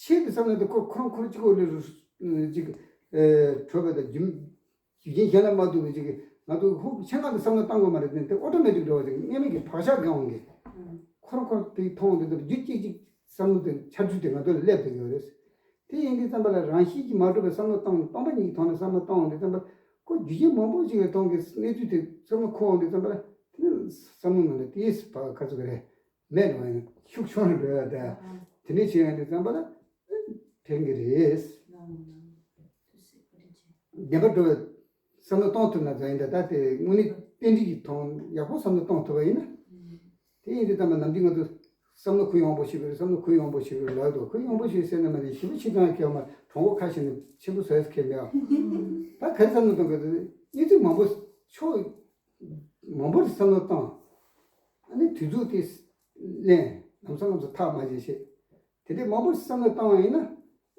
ཆེད་དུ་བསམ་བློ་དེ་ཁོ་ཁོ་རང་ཁོ་རང་གཅིག་པོ་ལ་ཅིག་ཨེ་གྲུབ་པ་དང་རྒྱུ་རྒྱུ་རྐྱེན་གཞན་ལ་མ་ཐུག་པའི་ཅིག་ང་ཚོ་ཧུབ་ཆེད་མངགས་དུ་བསམ་བློ་བཏང་དགོས་མ་རེད། དེ་ཨོ་ཊོ་མེ་ཊིག་འགྲོ་བ་ཅིག་སྔོན་མའི་གི་བག་ཆགས་སྒང་གི་ཁོ་རང་ཁོ་རང་དེ་མཐོང་དེ་ཚོ་རྒྱུ་གཅིག་གཅིག་བསམ་བློ་དེ་འཆར་ཚུལ་དེ་ང་ཚོ་ལ་སླེབས་བསྡད་ཡོད་རེད། དེ་ཡིན་དུས་ཙམ་པ་ལ་རང་བཞིན་གྱིས་མ་གྲུབ་པའི་བསམ་བློ་བཏང་། སྟོང་པ་ཉིད་ཀྱི་ཐོག་ནས་བསམ་བློ་བཏང་འོང་དུས་ཙམ་པ་ལ་ཁོ་རྒྱུ་རྐྱེན་མང་པོ་ཅིག་ལ་ཐོག་གི་གནས་ཚུལ་དེ་བསམ་བློ་འཁོར་འོང་དུས་ཙམ་པ་ལ་ བསམ་བློ་ནང་ལ་ཏིས་ཕར་ཁ་ཚུགས་རེད། མེད་འགྲོ་ཡང་ཤུགས་ཆུང་རུ་འགྲོ་ཡ་དེ། དེ་འདྲས་བྱས་ཡོང་དུས་ཙམ་པ་ལ་ཕན་གི་རེད། བདེན་པ་འགྲོ་བའི་བསམ་བློ་གཏོང་ཐུབ་ན་ད་ཡིན་ད། ད་དེ་དངོས་གནས་རྟེན་འབྲེལ་གྱི་ཐོག་ཡག་པོ་བསམ་བློ་གཏོང་ཐུབ་པ་ཡིན་ན། དེ་ཡིན་དུས་ཙམ་པ་ནམ་རྒྱུན་ང་ཚོ་བསམ་བློ་གུ་ཡངས་པོ་ཞིག་དགོས་རེད། བསམ་བློ་གུ་ཡངས་པོ་ཞིག་དགོས་རེད་ལབ་འདུག་གུ་ཡངས་པོ་ཞིག་ཟེར་ན་མ་ནི་ཞེ་པོ་ཆེ་ཙང་ཁེལ་མ། གྲོང་པ་ཁ་ཤས་ནས་ཆེན་པོ་བཟོས་ཁེལ་མེད་ཨ། ད་ག་རེ་བསམ་བློ་གཏོང་དགོས་རེད། གནས་ཚུལ་མང་པོ་ཕྱོགས་མང་པོར་བསམ་བློ་བཏང་། ཨ་ནི་དུས་ཚོད་དེ་ལེན། ལམ་སང་ལམ་སང་ཐག་མ་བཅད་བྱེད། དེ་འདྲའི་མང་པོ་བསམ་བློ་བཏང་བ་ཡིན་ན་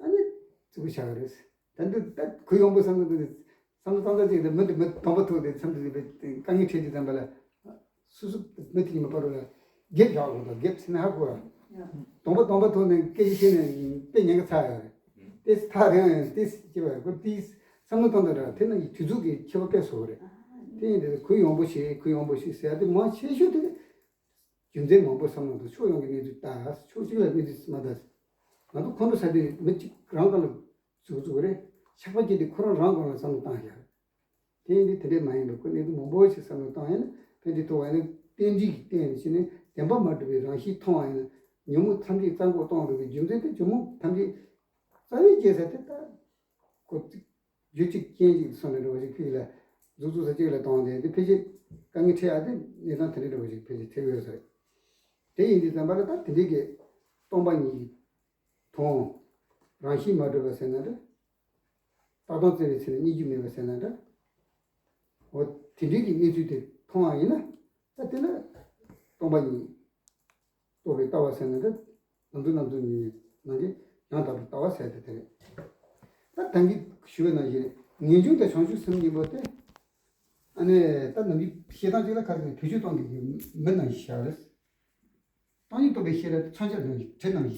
ཨ་ནི་ཙི་གུ་བྱ་གི་རེད། ད་འདི་ད་གུ་ཡངས་པོ་བསམ་བློ་བཏང་ནས་བསམ་བློ་བཏང་ཚར་ཅིག་ད་མི་འདི་མི་གདོང་པ་ཐུག་དེ་མཚམས་དེ་དཀའ་ངལ་འཕྲད་དུས་ཙམ་པ་ལ། སུ་སུ་མི་དེ་གཉིས་མ་པ་རུ་ལ་འགེབས་བཞག་དགོས་དང་འགེབས་ཟེར་ན་ཧ་གོ་ར། གདོང་པ་གདོང་པ་ཐུག་ནས་སྐད་ཆ་བཤད་ནས་དཔེ་ཉེན་ཁ་ཚ་ཡོད་རེད། དེ་ཐག་རིང་ཡང་དེ་སྐྱེ་བ་རེད། ཁོ་དེ་བསམ་བློ་གཏོང་དང་འདྲ་དེ་ན་དུས་ཚོད་ཀྱི་ཁྱད་པར་དཔེ་བཟོ་གི་རེད། དེ་ཡིན་དུས་གུ་ཡངས་པོ་བྱེད་གུ་ཡངས་པོ་བྱེད་ཟེར་ཡ་དེ་མང་ཆེ་ཤོས་དེ་རྒྱུ་མཚན་མང་པོ་བསམ་བློ་དང་ཕྱོགས་ཡོངས་ཀྱི་གནས་ཚུལ་ལྟ། ཕྱོགས་གཅིག་ལ་གནས་ཚུལ་མ་ལྟ། ང་ཚོ་ཁོང་ཁྲོ་ཟ་དུས་མི་གཅིག་རང་ག་ལ་ཙི་གུ་ཙི་གུ་རེད། ཆགས་པ་སྐྱེས་དུས་ཁོ་རང་རང་གང་ལ་བསམ་བློ་བཏང་བཞག་དེ་ཡིན་དུས་དེ་འདྲས་མ་ཡིན་པར་ཁོ་གནས་ཚུལ་མང་པོ་ཞིག་བསམ་བློ་བཏང་ཡིན་ན་ཕན་བདེ་ཐོབ་པ་ཡིན་ན། རྟེན་འབྲེལ་གྱི་རྟེན་ནས་བྱས་ནས་བདེན་པ་མ་གྲུབ་པའི་རང་བཞིན་མཐོང་བ་ཡིན་ན། ཉོན་མོངས་ཐམས་ཅད་རྩ་འགོག་གཏོང་དགོས་པའི་རྒྱུ་མཚན་དེ་ཉོན་མོངས་ཐམས་ཅད་རྩ་བའི་སྐྱེ་ས་དེ་ལྟ། ཁོ་རྒྱུ་གཅིག་རྐྱེན་གཅིག་ཏུ་སོང་ནས་འགྲོ་བ་ཞིག་ཕུད་ལ་མཛུབ་བཙུགས་ས་གཅིག་ལ་གཏོང་དེ་དེ་ཕལ་ཆེར་དཀའ་ངལ་འཕྲད་ཡ་དེ་གནས་སྟངས་དེ་འདྲས་འགྲོ་བ་ཞིག་ཕལ་ཆེར་འཕྲད་ཀྱི་ཡོད་ས་རེད། དེ་ཡིན་དུས་ཙམ་པ་ལ་ད་དེ་འདྲས་ཀྱི་སྟོང་པ་ཉིད་ཀྱི་མཐོང་། རང་བཞིན་མ་གྲུབ་པ་ཟེར་ན་འདྲ། རྟག་སྟོང་བཙལ་བའི་ཚེ་ན་རྙེད་རྒྱུ་མེད་པ་ཟེར་ན་འདྲ། འོ་དེ་འདྲའི་གི་གནས་ཚུལ་དེ་མཐོང་བ་ཡིན་ན། ད་དེ་ལ་སྟོང་པ་ཉིད་རྟོགས་པའི་ལྟ་བ་ཟེར་ན་འདྲ། ནམ་རྫུན་ནམ་རྫུན་ཉིད་ནང་གི་ཡང་དག་པའི་ལྟ་བ་ཟེར་དེ་དེ་རེད། ད་ད་གིན་ཞུ་བའི་ནང་བཞིན་ངེས་འབྱུང་དང་བྱང་ཆུབ་སེམས་གཉིས་པོ་དེ། ཨ་ནི་ད་ནམ་རྒྱུན་བཤད་སྟངས་གཅིག་ལ་ཁ་ཐུག་ནས་བེད་སྤྱོད་གཏོང་གི་མི་ནང་བཞིན་བཞག་རེད། སྟོང་ཉིད་རྟོགས་པའི་ཤེས་རབ་མཚོན་བྱ་ནང་བཞིན་དྲི་ནང་བཞིན།